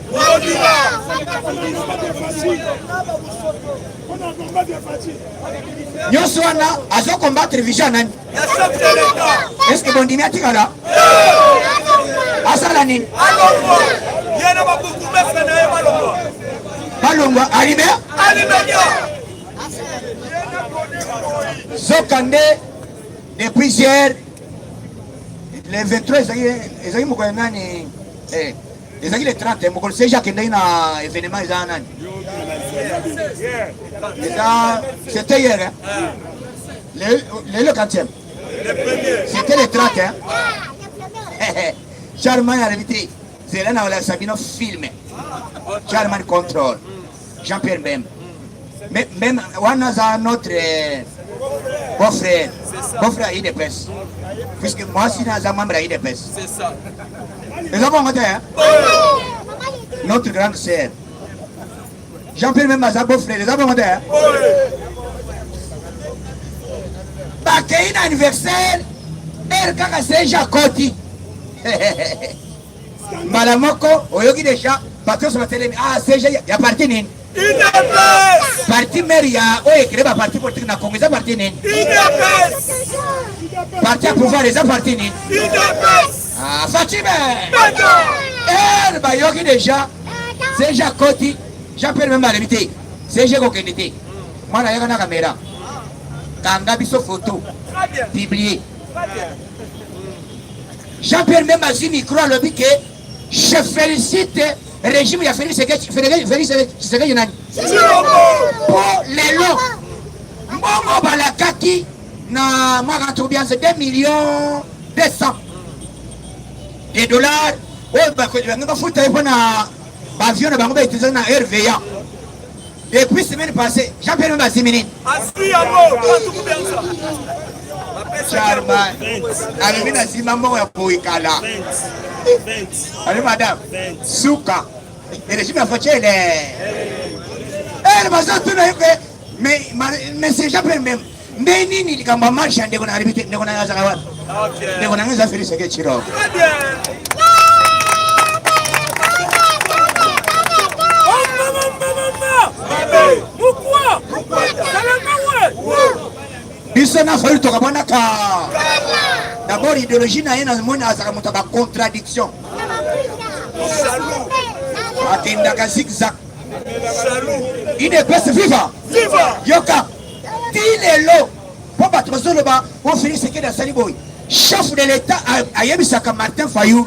Nyonso wana azokombattre vision nani? Est ce que bondimi atikala asala nini? Ye na ba bourgmestre na ye balongwa. Balongwa alime? Alimedia. Zokande depuis hier le 23 ezalaki ezalaki mokolo ya nani eh, ezalaki le 30 mokolo seja akendaki na événement eza nani eza c'était hier hein? le, le, le 40e c'était le 30 hein? Charmaine alobi te zela na olakisa bino film Charmaine control Jean-Pierre Mbemba Mbemba wana aza notre euh, beau-frère beau-frère ya UDPS puisque mwasi na aza membre ya UDPS eza bongo te notre grande sœur Jean-Pierre Mbemba aza beau-frère eza bongo te bakei na anniversaire ere kaka seja akoti mbala moko oyoki deja bato nyonso batelemi ah seja ya parti nini parti mare ya oyo ekele baparti politike na congo eza parti nini parti ya pouvoir eza parti nini ah, fatime ere bayoki deja seja akoti jean pierre meme alobi te seja ekokende te mwana yaka na kamera kanga biso photo publie Jean Pierre Mbemba azwi micro alobi ke je félicite régime ya Félix Tshisekedi nani po lelo mbongo balakaki na mwaka toubianse 2 millions 200 de dollars oyo bango bafuta ye mpo na baavion na bango bautilize na RVA Depuis semaine passée, Jean-Pierre Bemba azimi nini? Azwi yango, Bantu Kubianza. Charman alobi na nsima mbongo ya koyikala. Alobi madame, suka régime ya Fatshi ele. Eh, bazotuna ye ke mais monsieur Jean-Pierre Bemba nde nini likambo ya marche ya ndeko na alobi te ndeko na azalaka wapi? Ndeko na ngai eza Félix Tshisekedi Tshilombo. Biso na Fayulu tokabwanaka d'abord idéologie na ye namoni azalaka moto ya bacontradiction akendaka zigzag idps viva yoka ti lelo mpo bato bazoloba o Félix Tshisekedi asali boye chef de l'État ayebisaka Martin Fayulu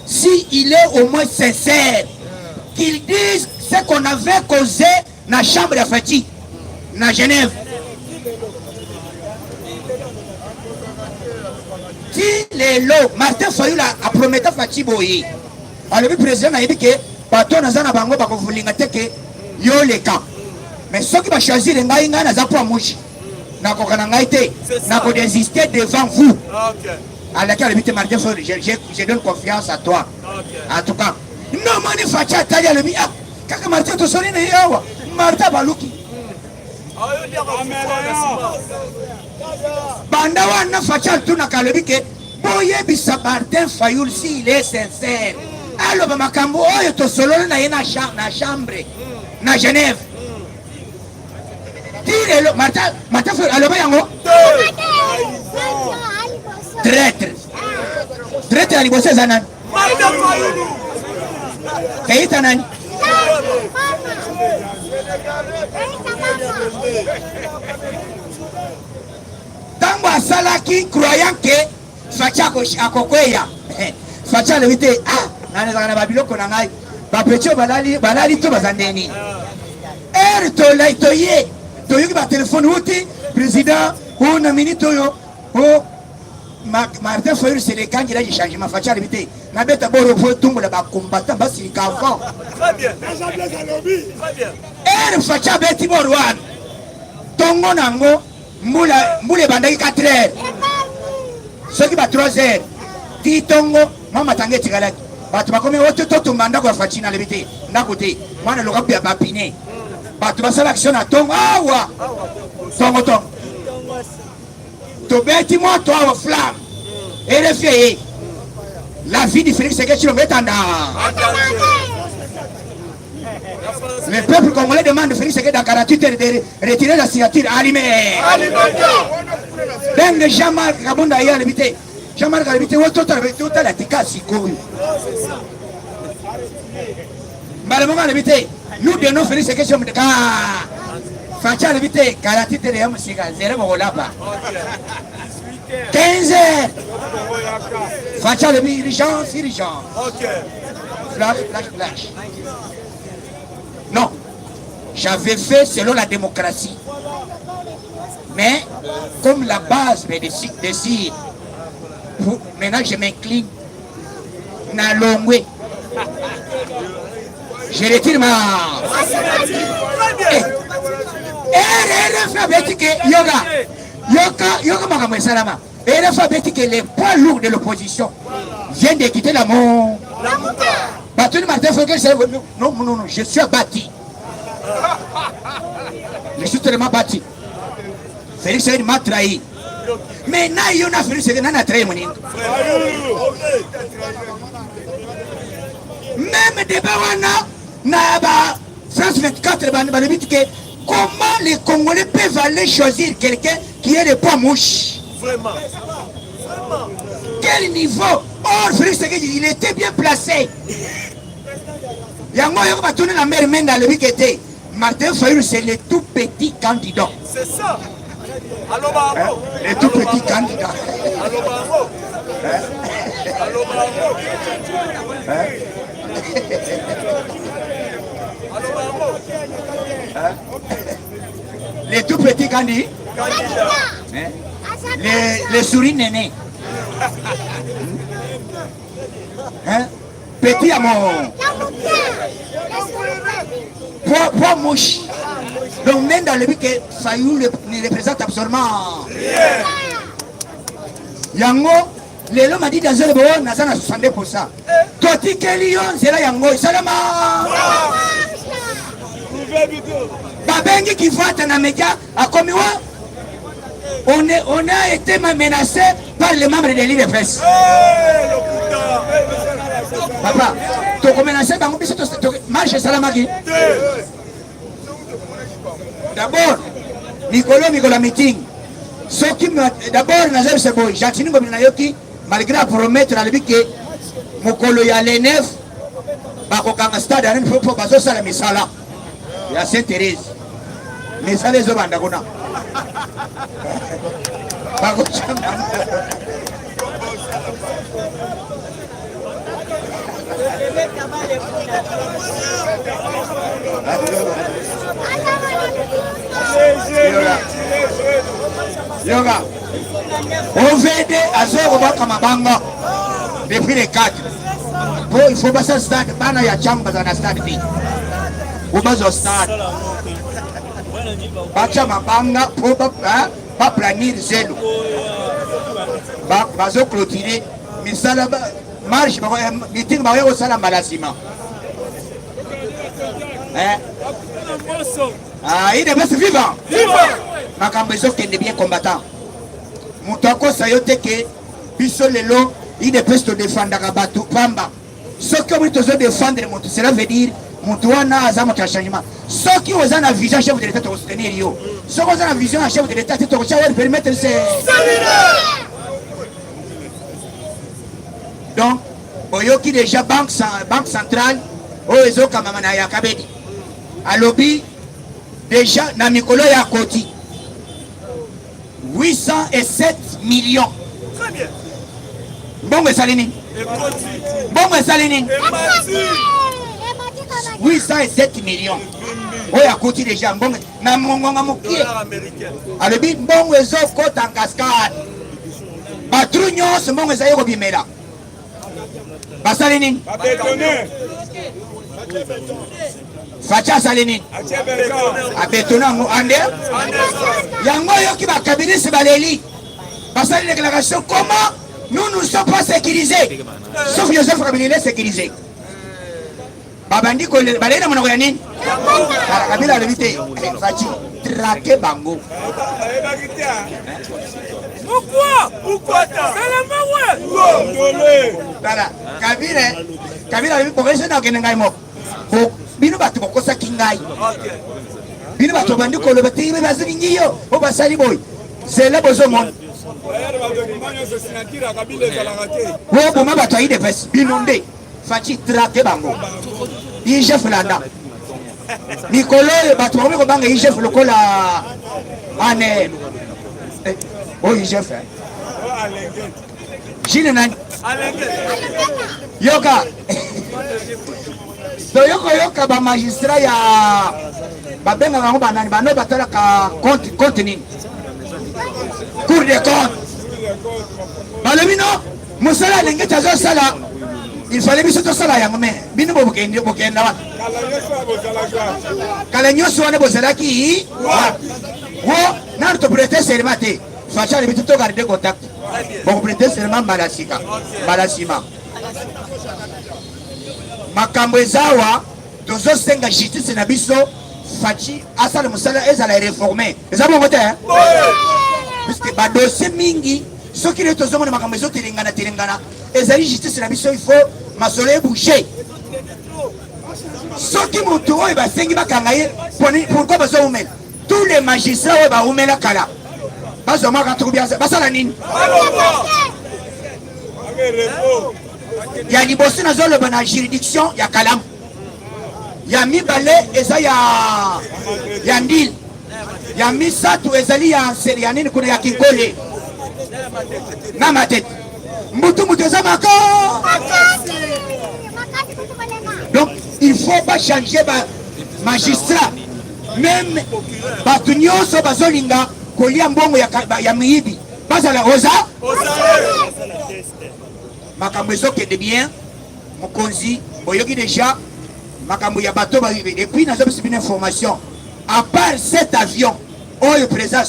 si il est au moins sincère qu'il dise ce qu'on avait causé na chambre ya Fatshi na Genève ti lelo Martin Fayulu aprometa Fatshi boye alobi président nayebi ke bato naza na bango bakolinga te ke yo leka mais soki ba choisir ngai ngai naza poids mouche nakoka na ngai te nakodesiste devant vous alaki alobi te Martin Fayulu je, je, je donne confiance à toi en tout cas nomoni Fatshi atali alobi ah kaka Martin tosoli na ye awa Martin baluki banda wana Fatshi atunaka alobi ke boyebisa Martin Fayulu s'il est sincère aloba makambo oyo tosololi na ye na chambre na Genève ti lelo Martin Martin Fayulu aloba yango traître traître ya liboso eza nani Keita nani ntango asalaki croyant ke Fatshi akokweya Fatshi alobi te ah ngai nazalaka na babiloko na ngai bapeti oyo balali balali to baza ndenge nini ere tolai toye toyoki batelefone uti président oyo na minute oyo o Martin Fayulu c'est le candidat du changement Fatshi alobi te nabeta boro po etumbola bacombattant basilika avant ere Fatshi abeti boro wana tongo na yango mbula mbula ebandaki 4 heures soki ba 3 heures ti tongo mwa matanga etikalaki bato bakomi oyo totumba ndako ya Fatshi nalobi te ndako te mwana loka ya bapine bato basala action na tongo awa tongo tongo tobeti moto awa flamme rfi eye la vie du Félix Tshisekedi Tshilombo etanda Le peuple congolais demande Félix Tshisekedi dans 48 heures de retirer la signature. Allumez. Ndenge Jean-Marc Kabunda aye alobi te. Jean-Marc alobi te ototala tika sikoyo. Mbala moko alobi te, nous donnons Félix Tshisekedi ka Fatshi alobi te, kala ti te ya mosika, zela bokolapa. 15 heures. Fatshi alobi urgence, urgence. Flash, flash, flash. Non. J'avais fait selon la démocratie. Mais comme la base me décide, décide pour, maintenant je m'incline. Nalongwe. Je retire ma. RRF abeti ke yoga. Yoka, yoka makambo esalama. RRF abeti ke les poids lourds de l'opposition viennent de quitter la mort. Batuni Martin Fouquet, non, non, non, je suis abattu. Je suis tellement battu. Félix Tshisekedi m'a trahi. Mais na yo na Félix Tshisekedi nani a trahi moninga? Même débat wana na ba France 24 balobi que comment les Congolais peuvent aller choisir quelqu'un qui est le poids mouche? Vraiment. Quel niveau? Or Félix Tshisekedi il était bien placé. Yango yoko batuni na mère Mende alobi que te Martin Fayulu c'est le tout petit candidat. C'est ça. Aloba yango. Le tout petit candidat. Aloba yango. Aloba yango. Aloba yango. Le tout petit candidat. Candidat. Les, les souris nénés. Hein? Petit à mon. Poids, poids mouche. Donc, même dans le but que Fayulu ne représente absolument rien. Yango, lelo madidi azoloba oyo naza na 62 pourcent totikeli yo nzela yango esalama babengi kivuata na media akomi wa on, est, on a été menacé par les membres de l'UDPS. Papa, tokomenase bango biso marche esalamaki d'abord mikolo mikolo ya meeting soki d'abord nazobisa boye Gentiny Ngobila nayoki malgré apromettre alobi ke mokolo ya le 9 bakokanga stade arene mpo bazosala misala ya Saint Therese misala ezobanda kuna Yoga. OVD azokobaka mabanga depuis le 4 po il faut basala stade bana ya chango bazala na stade te po bazwa stade batya mabanga po baplanir zelo bazo clôturer misala marche meeting bakoya kosala mbala nsima idps viva makambo ezokende bien combattant moto akosa yo te ke biso lelo idps todefandaka bato pamba soki omoni tozo defendre moto cela veut dire moto wana aza moto ya changement soki oza na vision chef de l'état tokosoutenir yo soki oza na vision ya chef de l'état te tokotya yo permettre se donc boyoki déjà banque, banque centrale oyo ezokamama na yakabedi alobi déjà na mikolo ya koti 807 millions. Mbongo esali nini? Mbongo esali nini? 807 millions oyo akoti deja mbongo na mongonga mokie alobi mbongo ezokota en cascade batru nyonso mbongo ezali kobimela basali nini? Fatshi asali nini? Abetone yango ande yango oyoki bakabilisi baleli basali déclaration comment nous nous sommes pas sécurisés sauf Joseph Kabila il est sécurisé babandi kolela baleli na monoko ya nini kabila alobi te Fatshi traque bango tala kabila kabila alobi bokesi na okende ngai moko bino bato bokosaki ngai bino bato bandi koloba te bazolingi yo o basali boye zela bozomona oboma bato ya idps bino nde Fatshi traque bango. IGF landa mikolo oyo bato bakomi kobanga IGF lokola ane eh, oyo IGF eh. Jine nani yoka toyokoyoka ba magistrat ya babengaka yango banani bano batalaka compte compte nini cour de compte balobi no mosala alengeti azosala il fallait biso tosala yango me bino bokende bokenda wapi kala nyonso wana bozalaki wapi wo nanu toprete serment te faci alobi togarde contact bokoprete serment mbala sika mbala nsima makambo eza awa tozosenga justice na biso faci asala mosala ezala reforme eza bongo te puisque badossier mingi soki lelo tozomona makambo ezotelengana telengana ezali justice na biso il faut masolo ebouge soki moto oyo basengi bakanga ye pourquoi bazowumela tous les magistrats oyo bawumela kala bazwa mwaka tuku basala nini ya liboso nazoloba na juridiction ya kalamu ya mibale eza ya ya ndile ya misato ezali ya nsele ya nini kuna ya kinkole na matete mbutu mbutu eza mako donc il faut ba changer ba magistrat meme bato nyonso bazolinga kolia mbongo ya, ya miyibi bazala oza makambo ezokende bien mokonzi boyoki deja makambo ya bato epuis nazopesa bino information à part cet avion oyo président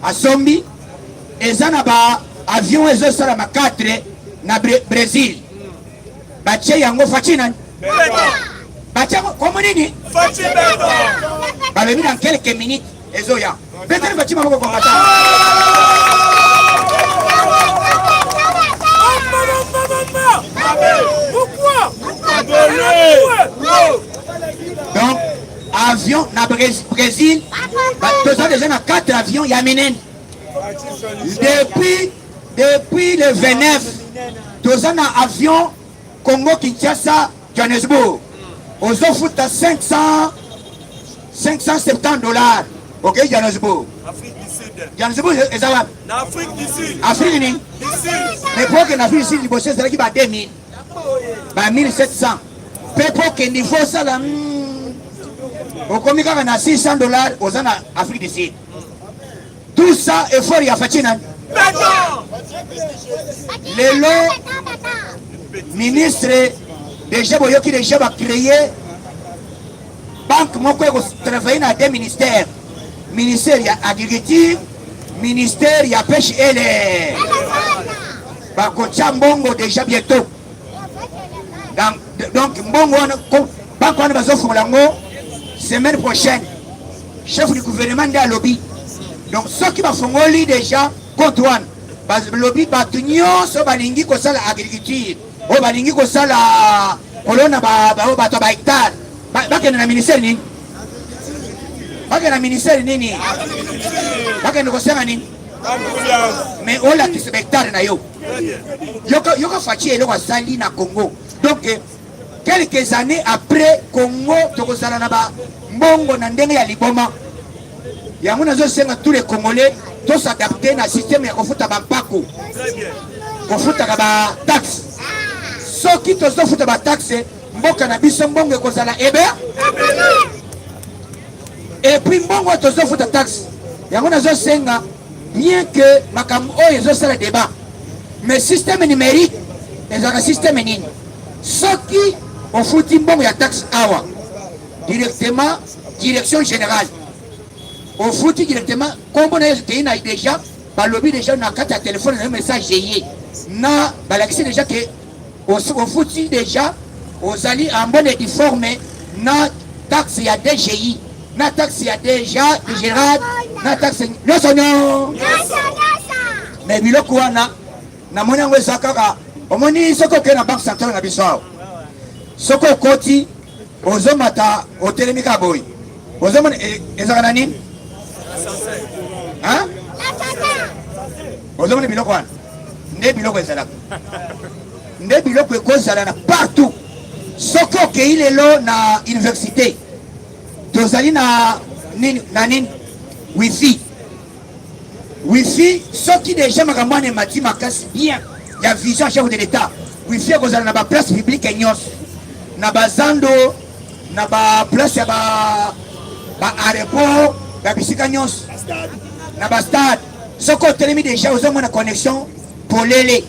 asombi eza na ba avion ezosalama 4 na Brésil batie yango faci nani batie yango kombo nini balobi dans quelques minutes ezoya beteli faci maboko kombata Donc, avion na Brésil, toza déjà na 4 avions ya minene. Depuis, depuis le 29, toza na avion Congo Kinshasa Johannesburg. Ozofuta 500 570 dollars. Ok, Johannesburg. Johannesburg eza wapi? Na Afrique du Sud. Afrique nini? Mais po okende Afrique du Sud liboso ezalaki ba 2000. Ba 1700. Pe po okende il faut osala hmm, okomi kaka na 600 dollars oza na Afrique du Sud. Tout ça effort ya Fatshi nani? Lelo ministre déjà boyoki déjà ba créer banque moko eko travailler na deux ministères ministère ya agriculture ministère ya pêche ele bakotya mbongo déjà bientôt donc mbongo wana banque wana bazofungola yango semaine prochaine chef du gouvernement nde alobi donc soki bafongoli déjà compte wana balobi bato nyonso balingi kosala agriculture oyo balingi kosala kolona bato ya bahectare bakende na ministère nini bakende na ministère nini bakende kosenga nini mais olakisa bahectare na yo yoka faci eloko asali na congo donc quelques années après congo tokozala na bambongo na ndenge ya liboma yango nazosenga tous les congolais tosadapte na système ya kofuta bampako kofutaka bataxe soki tozofuta bataxe mboka na biso mbongo ekozala ebe epuis mbongo oyo tozofuta taxe yango nazosenga bien que makambo oyo ezosala débat mais système numérique ezalaka système nini soki ofuti mbongo ya taxe awa directement direction générale ofuti directement nkombo na ye ekei na déjà balobi déjà na kati ya telefone na yo message eye na balakisi déjà ke ofuti déjà ozali en bonne et due forme na taxe ya DGI na taxe ya déjà DGRAD na taxe nyonso nyo mais biloko wana namoni yango eza kaka omoni soki okei na banque centrale na biso awa soki okoti ozomata otelemi kaka boye ozomona e, ezalaka na nini ozomona biloko wana nde biloko ezalaka nde biloko ekozala na partout. Soki okei lelo na université, tozali na nini na nini wifi wifi. Soki deja makambo wana emati makasi bien ya vision chef de l'État, wifi ekozala na baplace publique nyonso, na bazando, na baplace ya ba ba aéroport, ba bisika nyonso, na bastade. Soki otelemi deja, ozomona connexion polele.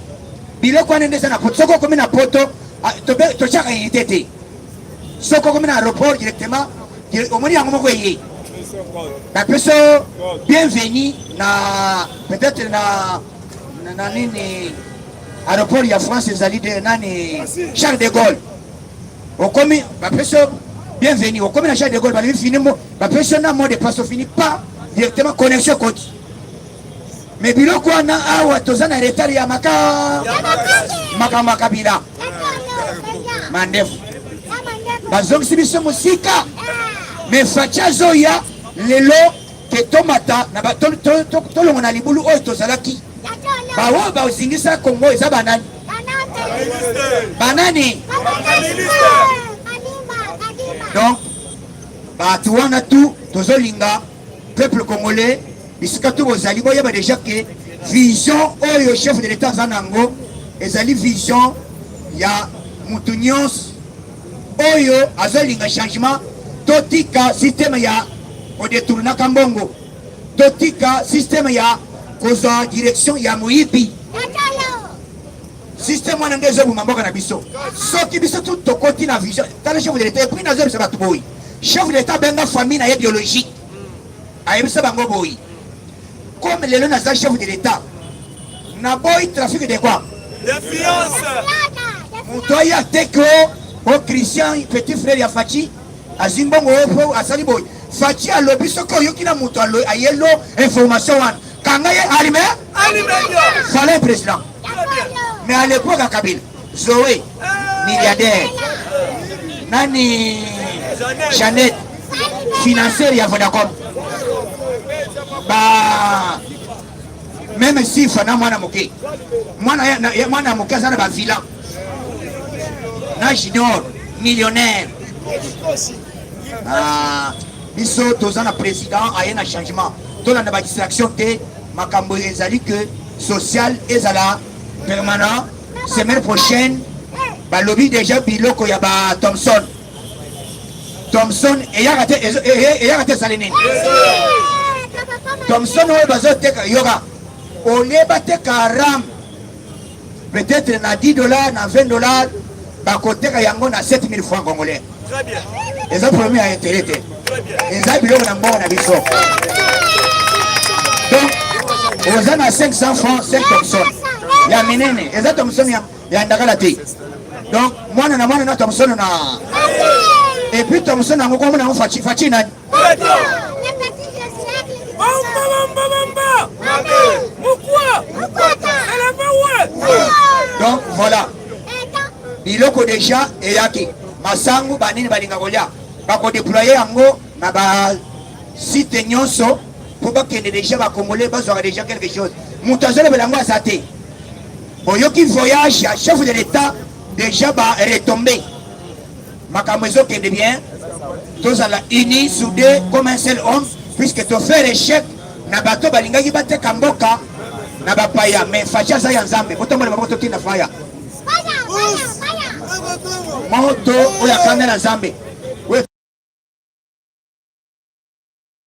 Biloko wana nde eza na Poto. Soki okomi na Poto, totyaka unité te. Soki okomi na aéroport, directement omoni yango moko eye, bapesi yo bienvenu na peut-être na nini, aéroport ya France ezali de nani, Charles de Gaulle. Okomi, bapesi yo bienvenu. Okomi na Charles de Gaulle, balobi fini mo, bapesi yo na mot de passe, ofini pas directement, connexion ekoti. Mais biloko wana awa toza na retard ya maka makambo ya Kabila mandefu bazongisi biso mosika. Mais Fatshi azoya lelo ke tomata na tolongo na libulu oyo tozalaki. Baoyo bazingisa Kongo eza banani? Banani? Donc bato wana tu tozolinga peuple congolais, bisika tu bozali, boyeba déjà ke vision oyo chef de l'État aza nango ezali vision ya mutu nyonso oyo azolinga changement. Totika système ya kodetournaka mbongo, totika système ya kozwa direction ya moyibi. Système wana nde ezoboma mboka na biso. Soki biso tu tokoti na vision, tala chef de l'État. Et puis nazoyebisa bato boyi, chef de l'État abenga famille na ye biologique, ayebisa bango boyi: comme lelo naza chef de l'État, naboyi trafic de quoi? D'influence. Moto aya te ke o Christian, petit frère ya Fatshi, azwi mbongo oyo po asali boye. Fatshi alobi soki oyoki na moto ayelo information wana, kanga ye alime. Fallait président. Mais à l'époque ya Kabila, Zoé milliardaire, nani, Jeannette financière ya Vodacom, ba même sifa na mwana moke, mwana moke aza na bavilla, na junior millionnaire. Ah, biso toza na président aye na changement, tolanda badistraction te. Makambo ezali que social ezala permanent. Semaine prochaine balobi déjà biloko ya ba Thomson. Thomson eyaka te, eyaka te. Ezali nini Thomson oyo bazoteka? Yoka, olie bateka ram peut-être na 10 $, na 20 $, bakoteka yango na 7000 francs congolais. Eza problème ya intérêt te, eza biloko na mbongo na biso. Donc oza na 500 francs, 5 Thomson ya minene. Eza Thomson ya ndakala te. Donc mwana na mwana na Thomson na, et puis Thomson yango komona yango Fatshi. Fatshi nani? Bamba, bamba, bamba! Mukwa! Salabawe! Donc voilà, biloko déjà eyaki, masangu banini balinga kolia, bakodéployer yango na basite nyonso mpo bakende déjà, bacongolais bazwaka déjà quelque chose. Moto azolobela yango aza te. Boyoki voyage ya chef de l'État, déjà baretombées, makambo ezokende bien. Tozala unis, soudés comme un seul homme, puisque tofaire échec na bato balingaki bateka mboka na bapaya. Mais Fatshi aza ya Nzambe. Botombola maboko, totinda faya moto oyo akanda na Nzambe.